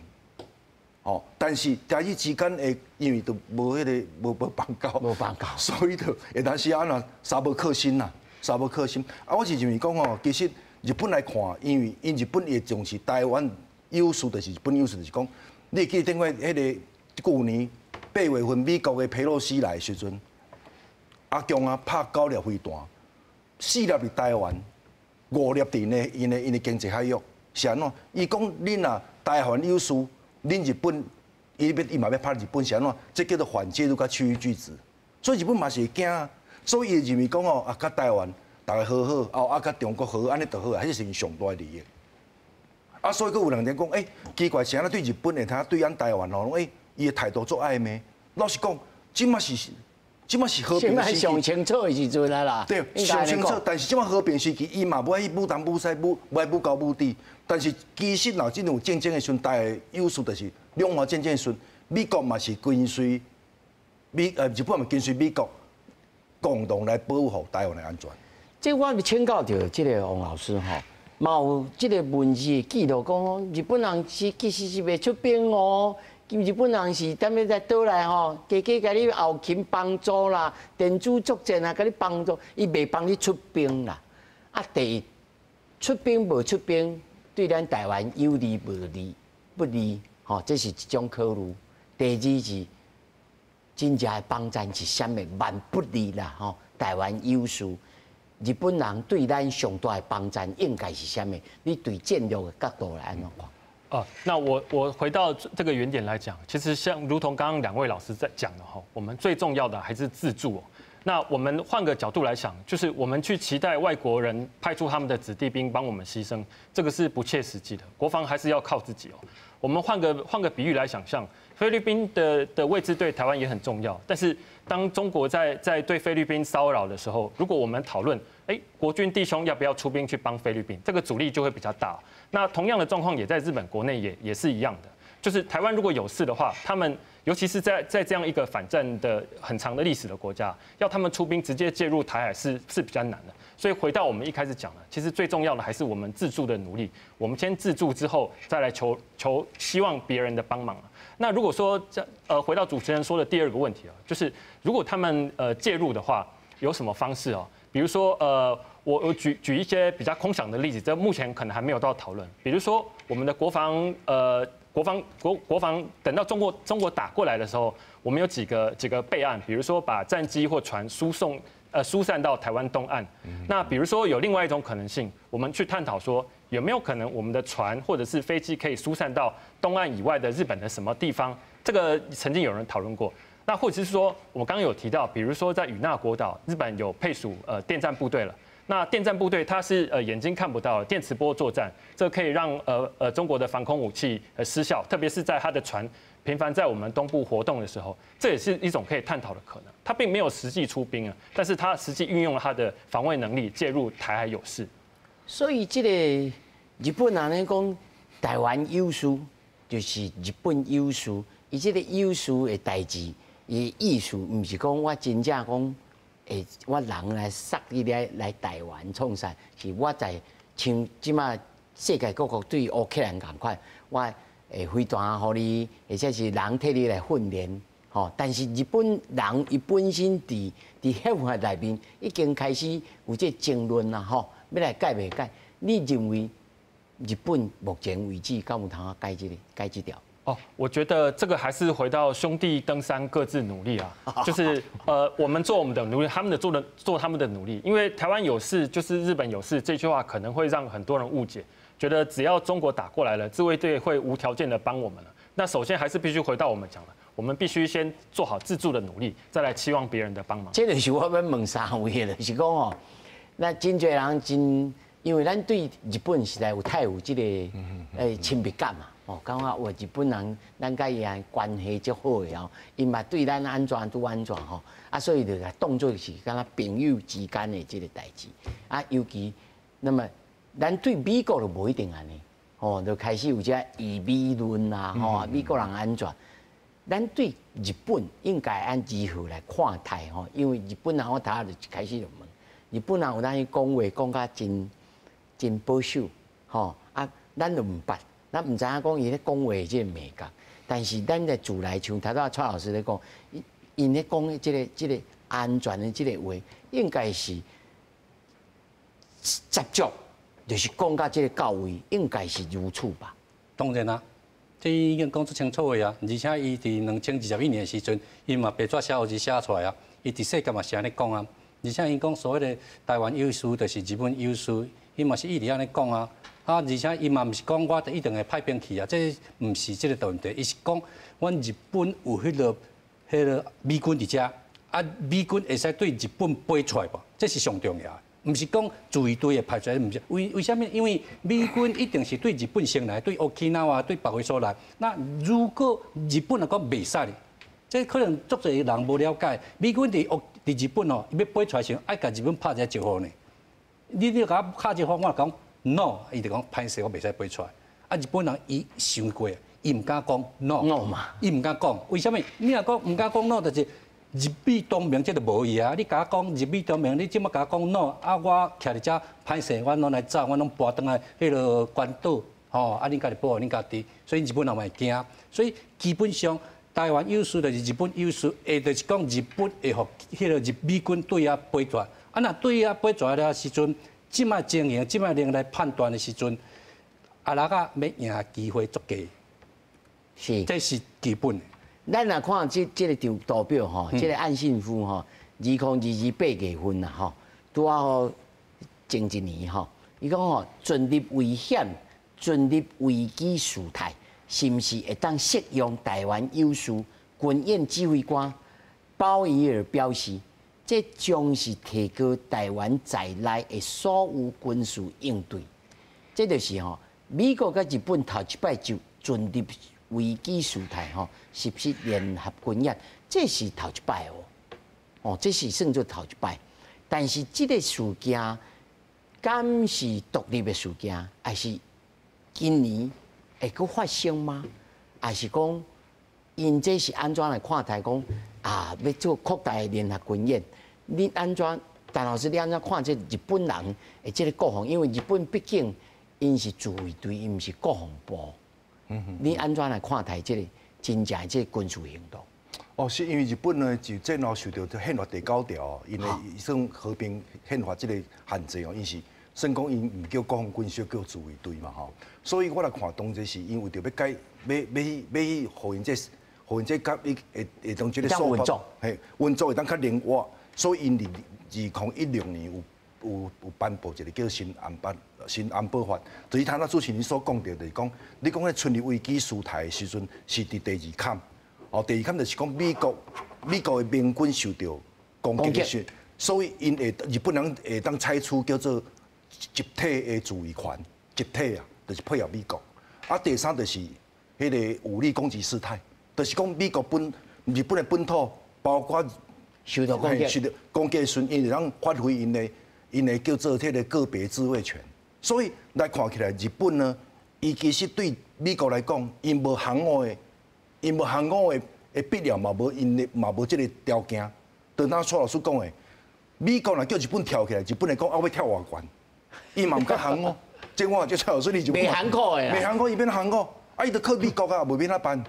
哦，但是台日之間的，因為都無彼個無邦交，無邦交，所以就會當時按怎三無克心啦，三無克心。啊，我是認為講哦，其實日本來看，因為𪜶日本會重視台灣優勢，就是日本優勢，就是講，你會記得頂擺彼個舊年8月份美國的佩洛西來的時陣，阿共啊拍九粒飛彈。四粒佇台灣，五粒佇𪜶的經濟海域，是按怎？伊講恁若台灣有事，恁日本伊欲伊嘛欲拍日本，是按怎？這叫做反介入佮區域拒止，所以日本嘛是會驚啊。所以伊認為講哦，啊，佮台灣逐家和好，哦，啊，佮中國和好，按呢就好啊，彼是𪜶上大的利益。啊，所以閣有人講，欸，奇怪，是按怎對日本會通對咱台灣哦，欸，伊的態度足曖昧。老實講，這擺是和平時期，上清楚的時陣啊啦。對，上清楚。但是這擺和平時期，伊嘛無愛去武東武西，無愛武交武佇。但是其實若真有戰爭的時陣，大家優勢就是兩岸戰爭的時陣，美國嘛是跟隨日本嘛跟隨美國共同來保護台灣的安全。這我請教著這个王老師吼，嘛有這个文字的記錄講，日本人是其實是袂出兵哦。日本人是踮咧在島內吼，加加共你後勤幫助啦，電子作戰啊，共你幫助，伊袂幫你出兵啦。啊，第一出兵無出兵，對咱台灣有利無利？不利，吼，這是一種考慮。第二是真正的幫戰是啥物？蠻不利啦，吼，台灣有事，日本人對咱上大的幫贊應該是啥物？你對戰略的角度來按怎看？哦，那我回到這個原點來講，其實像如同剛剛兩位老師在講的哈，我們最重要的還是自助。那我們換個角度來想，就是我們去期待外國人派出他們的子弟兵幫我們犧牲，這個是不切實際的。國防還是要靠自己哦。我們換個比喻來想象，菲律賓的位置對台灣也很重要，但是當中國在對菲律賓騷擾的時候，如果我們討論，哎，國軍弟兄要不要出兵去幫菲律賓，這個阻力就會比較大。那同樣的狀況也在日本國內也是一樣的，就是台灣如果有事的話，他們尤其是在這樣一個反戰的很長的歷史的國家，要他們出兵直接介入台海是比較難的。所以回到我們一開始講的，其實最重要的還是我們自助的努力。我們先自助之後，再來求希望別人的幫忙。那如果說這回到主持人說的第二個問題啊，就是如果他們介入的話，有什麼方式哦？比如說我舉一些比較空想的例子，這目前可能還沒有到討論。比如說我們的國防等到中國打過來的時候，我們有幾個備案，比如說把戰機或船疏散到台灣東岸。那比如說有另外一種可能性，我們去探討說有沒有可能我們的船或者是飛機可以疏散到東岸以外的日本的什麼地方？這個曾經有人討論過。那或者是說，我剛剛有提到，比如說在與那國島，日本有配屬電戰部隊了。那電戰部隊它是眼睛看不到電磁波作戰，這可以讓中國的防空武器失效，特別是在它的船頻繁在我們東部活動的時候，這也是一種可以探討的可能。它並沒有實際出兵啊，但是它實際運用了它的防衛能力介入台海有事。所以這個日本人咧講台灣有事，就是日本有事，伊這個有事的代誌，伊意思毋是講我真正講。會，我人來殺你來台灣創啥？是我在像這馬世界各國對烏克蘭仝款，我會飛彈予你，或者是人替你來訓練，吼。但是日本人伊本身佇憲法內面已經開始有這爭論啦，吼，欲來改袂改？你認為日本目前為止敢有通改這个改這條？哦，我覺得這個還是回到兄弟登山各自努力啊，就是我們做我們的努力，他們的做他們的努力。因為台灣有事就是日本有事，這句話可能會讓很多人誤解，覺得只要中國打過來了，自衛隊會無條件的幫我們了。那首先還是必須回到我們講的，我們必須先做好自助的努力，再來期望別人的幫忙。這就是我欲問三位的，就是講哦，那真濟人真，因為咱對日本實在有太有這個親密感嘛。哦，感覺哇，日本人咱佮伊關係足好的哦，伊嘛對咱按怎拄按怎吼，啊，所以就來當做是敢若朋友之間的這個代誌。啊，尤其那麼咱對美國就無一定按呢，吼，就開始有這疑美論啦，吼，美國人按怎？咱對日本應該按如何來看待吼？因為日本人我頭仔就開始就問，日本人有當時講話講甲真真保守，吼啊，咱就毋捌。咱毋知影講伊咧講話這个美感，但是咱在自內像頭拄仔蔡老師咧講，𪜶咧講的這个安全的這个話，應該是接觸，就是講到這个到位，應該是如此吧？當然啦，這已經講足清楚的啊，而且伊佇2021年的時陣，伊嘛白紙寫黑字寫出來啊，伊佇世界嘛是按呢講啊，而且𪜶講所謂的台灣有事就是日本有事，伊嘛是一直按呢講啊。啊！而且伊嘛毋是講我一定會派兵去啊，這毋是這个問題。伊是講阮日本有彼个美軍佇遮，啊，美軍會使對日本飛出來無？這是上重要的。毋是講自衛隊會派出來，毋是。為啥物？因為美軍一定是對日本先來，對沖啊，對別个所在。那如果日本若講袂使咧，這可能足濟人無了解。美軍佇日本哦，伊欲飛出來時，愛共日本拍一个招呼呢。你共我敲招呼，我講 no，伊就講歹勢，我袂使飛出來。啊，日本人伊想過，伊毋敢講 no， no 嘛，伊毋敢講。為啥物？你若講毋敢講 no，就是日美同盟這就無伊啊！你共我講日美同盟，你這馬共我講 no 啊！我徛佇遮歹勢，我攏來走，我攏搬轉來彼个關島，吼啊！恁家己保護恁家己，所以日本人嘛會驚。所以基本上台灣有事就是日本有事，會就是講日本會予彼个日美軍對遐飛轉。啊，若對遐飛轉了時陣，這馬情形、這馬能來判斷的時陣，阿拉仔欲贏的機會足低，這是基本的。咱若看這個張圖表吼，這個岸信夫吼，2022八月份啦吼，拄仔好前一年吼，伊講吼進入危險、進入危機事態，是毋是會當適用台灣有事？軍演指揮官鮑伊爾表示，這將是提高台灣在內的所有軍事應對。這就是吼，美國佮日本頭一擺就進入危機事態吼，實施聯合軍演，這是頭一擺哦，哦，這是算做頭一擺。但是這個事件，敢是獨立的事件，還是今年會閣發生嗎？還是講，𪜶這是按怎來看待講啊？欲做擴大聯合軍演，你按怎？陳老師，你按怎看這日本人的這個國防？因為日本畢竟𪜶是自衛隊，𪜶毋是國防部。你按怎來看待這個真正的這個軍事行動？哦，是因為日本呢，就戰後受著憲法第九條，𪜶的算和平憲法這個限制哦，𪜶是算講𪜶毋叫國防軍，是叫自衛隊嘛吼。所以我來看，當這是𪜶為著欲解，欲去欲去，予𪜶這予𪜶這較伊會會當這個運作，嘿，運作會當較靈活，所以𪜶佇2016年有頒布一個叫新安法、新安保法，就是頭拄主持人所講著，就是講你講彼進入危機事態的時陣，是佇第二坎。哦，第二坎就是講美國的盟軍受著攻擊的時，所以𪜶會日本人會當採取叫做集體的自衛權，集體啊，就是配合美國。啊，第三就是彼個武力攻擊事態，就是講美國本日本的本土，包括受著攻擊，受著攻擊的時陣，𪜶會當發揮𪜶的叫做彼個個別自衛權。所以來看起來，日本呢，伊其實對美國來講，𪜶無航母的，𪜶無航母的必要嘛，無𪜶的嘛無這個條件。就若蔡老師講的，美國若叫日本跳起來，日本會講啊，欲跳偌懸，伊嘛毋敢航母。這我這蔡老師你就袂航母的，袂航母伊免航母，啊伊就靠美國啊，袂免怎辦？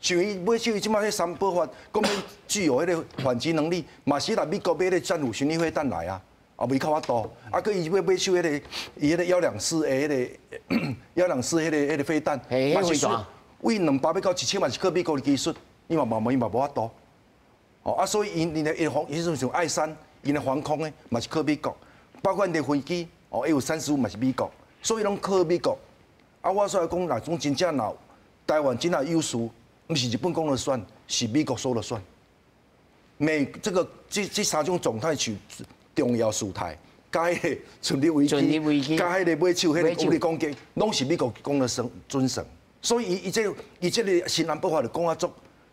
像伊買手伊這擺彼三寶法，講欲具有彼個反擊能力，嘛是來美國買彼個戰斧巡弋飛彈來啊，啊袂較法度。啊，閣伊欲買手彼個伊彼個124的彼個124彼個飛彈，嘛是為200欲到1000萬是靠美國的技術，伊嘛無法度。哦，啊，所以𪜶的伊防，彼陣像愛三，𪜶的防空的嘛是靠美國，包括𪜶的飛機，哦，F-35嘛是美國，所以攏靠美國。啊，我所以講，若講真正若台灣真正有事，毋是日本講了算，是美國說了算。美這個這三種狀態是重要事態，佮彼個進入危機，佮彼個買手彼個武力攻擊，攏是美國講了算準算。所以伊這個新安保法就講啊足，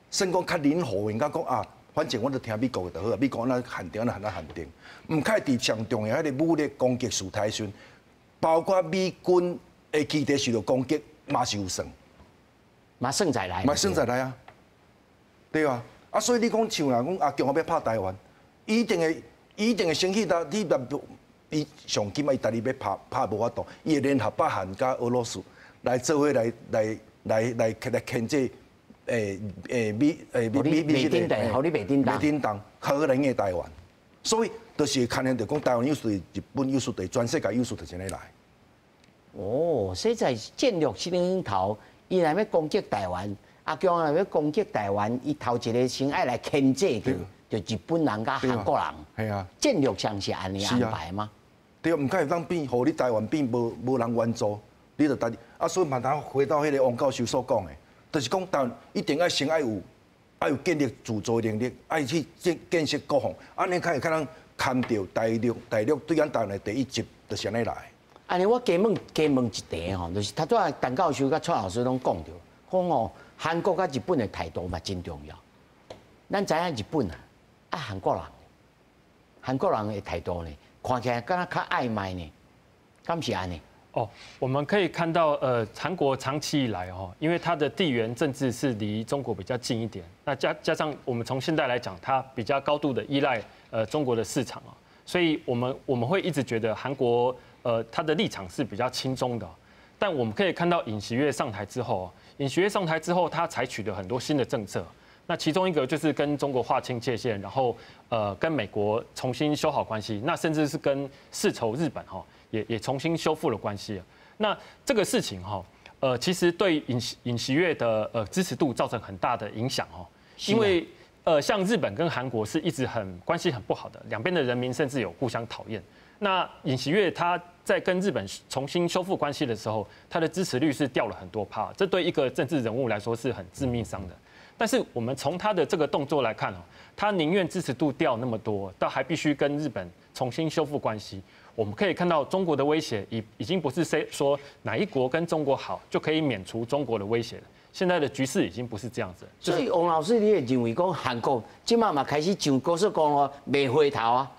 算講較靈活，𪜶家講啊，反正我就聽美國的就好啊，美國按怎限定，按怎限定。毋較佇上重要彼個武力攻擊事態時陣，包括美軍的基地受著攻擊，嘛是有算。嘛算在內，嘛算在內啊，對啊，啊，所以你講像人講啊，共欲拍台灣，伊一定會先去到你伊上起碼伊家己欲拍拍無法度，伊會聯合北韓佮俄羅斯來做伙來牽制美美美美叮當，予你袂振動，袂振動，較好來壓台灣。所以就是牽連著講台灣有事，日本有事，全世界有事，就是按呢來。哦，所以在戰略性頭。伊若欲攻擊台灣，啊，共若欲攻擊台灣，伊頭一个先愛來牽制著，就日本人佮韓國人。係啊，戰略上是按呢安排嗎？對，毋敢會當變，予你台灣變無人援助，你就家己啊，所以嘛，當回到彼個王教授所講的，就是講台灣一定愛先愛有建立自助能力，愛去建設國防，按呢較會較能堪著大陸對咱台灣的第一擊，就是按呢來。按呢，我加問一題吼，就是頭拄仔陳教授佮蔡老師攏講著，講哦，韓國佮日本的態度嘛真重要。咱知影日本啊，啊韓國人，韓國人的態度呢，看起來敢若較曖昧呢，敢是按呢？哦，我們可以看到，韓國長期以來哦，因為它的地緣政治是離中國比較近一點，那加上我們從現在來講，它比較高度的依賴中國的市場啊，所以我們會一直覺得韓國它的立場是比較親中的。但我們可以看到尹錫悅上台之後，尹錫悅上台之後，他採取了很多新的政策。那其中一個就是跟中國劃清界限，然後跟美國重新修好關係，那甚至是跟世仇日本哈也重新修復了關係。那這個事情哈，其實對尹錫悅的支持度造成很大的影響哦，因為像日本跟韓國是一直很關係很不好的，兩邊的人民甚至有互相討厭。那尹錫悅他在跟日本重新修復關係的時候，他的支持率是掉了很多趴，這對一個政治人物來說是很致命傷的。但是我們從他的這個動作來看哦，他寧願支持度掉那麼多，但還必須跟日本重新修復關係。我們可以看到中國的威脅已經不是說哪一國跟中國好就可以免除中國的威脅了。現在的局勢已經不是這樣子。所以王老師，你會認為講韓國這擺嘛開始上高速公路袂回頭啊？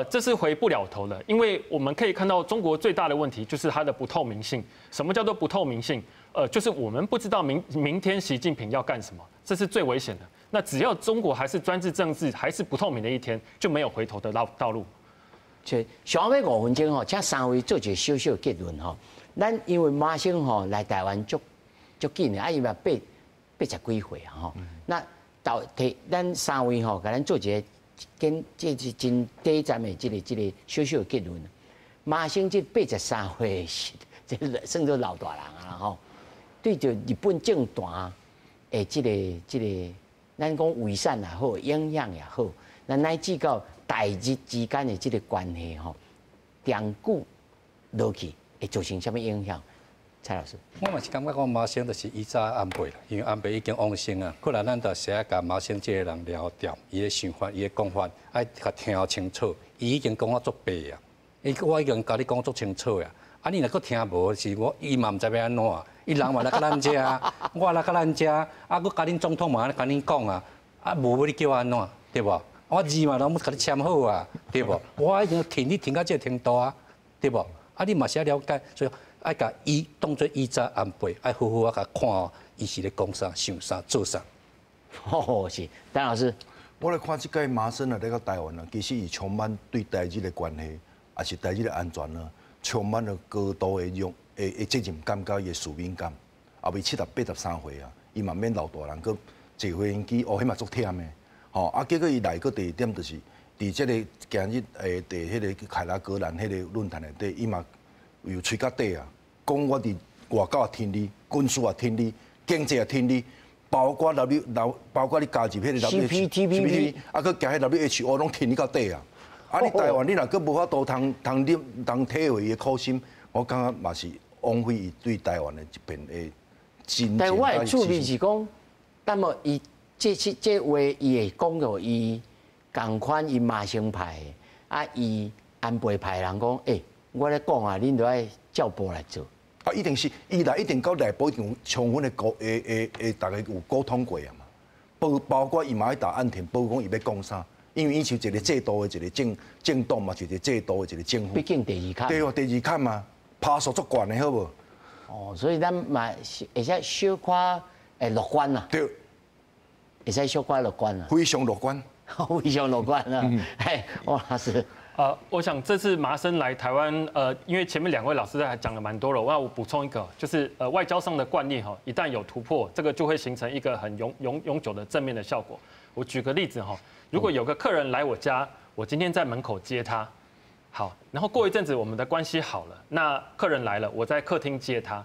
這是回不了頭了，因為我們可以看到中國最大的問題就是它的不透明性。什麼叫做不透明性？就是我們不知道明天習近平要幹什麼，這是最危險的。那只要中國還是專制政治，還是不透明的一天，就沒有回頭的道路。上尾5分鐘吼，請三位做一個小小結論吼。咱因為麻生吼來台灣足足緊的，啊伊嘛80幾歲啊吼。那到提咱三位吼，共咱做一個跟這是真短暫的這個小小的結論。麻生這83歲，這算做老大人啊吼。對著日本政壇的這個，咱講遺產也好，影響也好，那乃至到台日之間的這個關係吼，長久落去會造成啥物影響？蔡老師，我嘛是感覺講麻生就是以早安倍啦，因為安倍已經往生啊，可能咱就是愛共麻生這個人了掉，伊的想法、伊的講法，愛共聽清楚。伊已經講啊足白啊，伊我已經共你講足清楚啊。啊，你若閣聽無，是我伊嘛毋知欲按怎，伊人嘛來佮咱遮，我來佮咱遮，啊，閣共恁總統嘛按呢共恁講啊，啊，無欲你叫我按怎，對無？我字嘛攏共你簽好啊，對無？我已經挺你挺到這個程度啊，對無？啊，你嘛是愛了解，所以愛共伊當做以早安倍，愛好好仔共看，伊是咧講啥、想啥、做啥。哦，是，陳老師，我來看這屆麻生啊，來到台灣啊，其實伊充滿對台日的關係，也是台日的安全啊，充滿了高度的用的責任感佮伊的使命感。後尾70、83歲啊，伊嘛免老大人，閣坐飛機，哦，彼嘛足忝的。吼，啊，結果伊來閣第二點就是，佇這個今日佇彼個凱拉格蘭彼個論壇內底，伊嘛有吹甲底啊，講我佇外交也挺你，軍事也挺你，經濟也挺你，包括 W，包括你加入彼個 CPTPP，啊，閣加彼 WHO 攏挺你到底啊！啊，你台灣你若閣無法度通通忍通體會伊的苦心，我感覺嘛是枉費伊對台灣的一片的真情。但我的趣味是講，那麼伊這次這話伊會講著伊仝款伊麻生派的，啊，伊安倍派人講，欸，我咧講啊，恁著愛照步來做。啊，一定是伊來一定佮內部一定有充分的溝，會會會，逐家有溝通過啊嘛。包括伊嘛愛打岸田，報講伊欲講啥，因為伊是一個制度的一個政黨嘛，是一個制度的一個政府。畢竟第二坎。對哦，第二坎嘛，趴數足懸的好無？哦，所以咱嘛會使小可會樂觀啦。對。會使小可樂觀啦。非常樂觀。非常樂觀啊！嘿，王老師。我想這次麻生來台灣，因為前面兩位老師還講了蠻多了，我補充一個，就是外交上的慣例哈，一旦有突破，這個就會形成一個很永久的正面的效果。我舉個例子哈，如果有個客人來我家，我今天在門口接他，好，然後過一陣子我們的關係好了，那客人來了，我在客廳接他，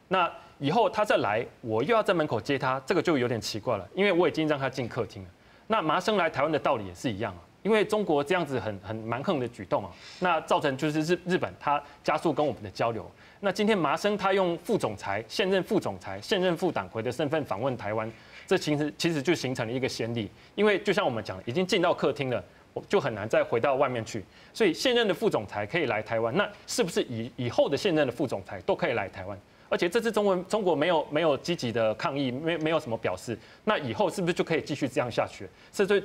那以後他再來，我又要在門口接他，這個就有點奇怪了，因為我已經讓他進客廳了。那麻生來台灣的道理也是一樣啊。因為中國這樣子很蠻橫的舉動啊，那造成就是日本它加速跟我們的交流。那今天麻生他用副總裁、現任副總裁、現任副黨魁的身份訪問台灣，這其實就形成了一個先例。因為就像我們講，已經進到客廳了，就很難再回到外面去。所以現任的副總裁可以來台灣，那是不是以後的現任的副總裁都可以來台灣？而且這次中國沒有積極的抗議，沒有什麼表示，那以後是不是就可以繼續這樣下去？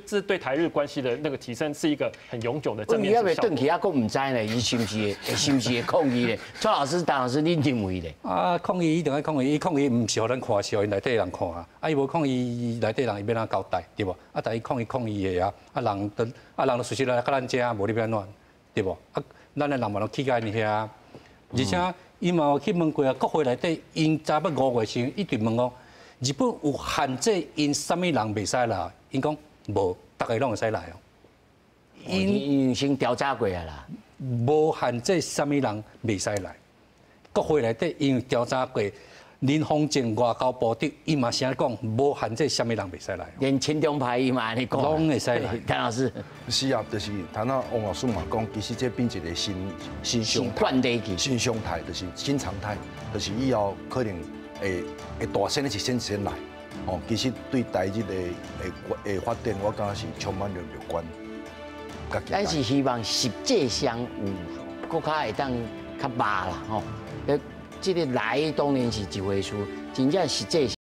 這對台日關係的那個提升是一個很永久的正面效果。轉去啊，閣毋知呢，伊是毋是會抗議咧？蔡老師、陳老師，你認為咧？啊，抗議一定愛抗議，伊抗議毋是予咱看，是予𪜶內底人看啊。啊，伊無抗議，內底人伊欲按怎交代，對無？啊，但伊抗議抗議的啊，啊人都啊人都隨時來共咱遮，無你欲按怎，對無？啊，咱的人嘛攏去共𪜶遐，而且伊嘛有去問過啊，國會內底𪜶早欲5月時，一直問講，日本有限制𪜶啥物人袂使來，𪜶講無，逐个攏會使來哦。𪜶先調查過啊啦，無限制啥物人袂使來。國會內底因為調查過，林芳正外交部長伊嘛是按呢講，無限制啥物人袂使來。連親中派伊嘛按呢講，攏會使來。陳老師，是啊，就是頭仔王老師嘛講，其實這變一個新常態，新常態就是新常態，就是以後可能會大聲的一先先來。哦，其實對台日的發展，我感覺是充滿了樂觀。咱是希望實際上有閣較會當較肉啦，吼。這個來當然是一回事，真正實際。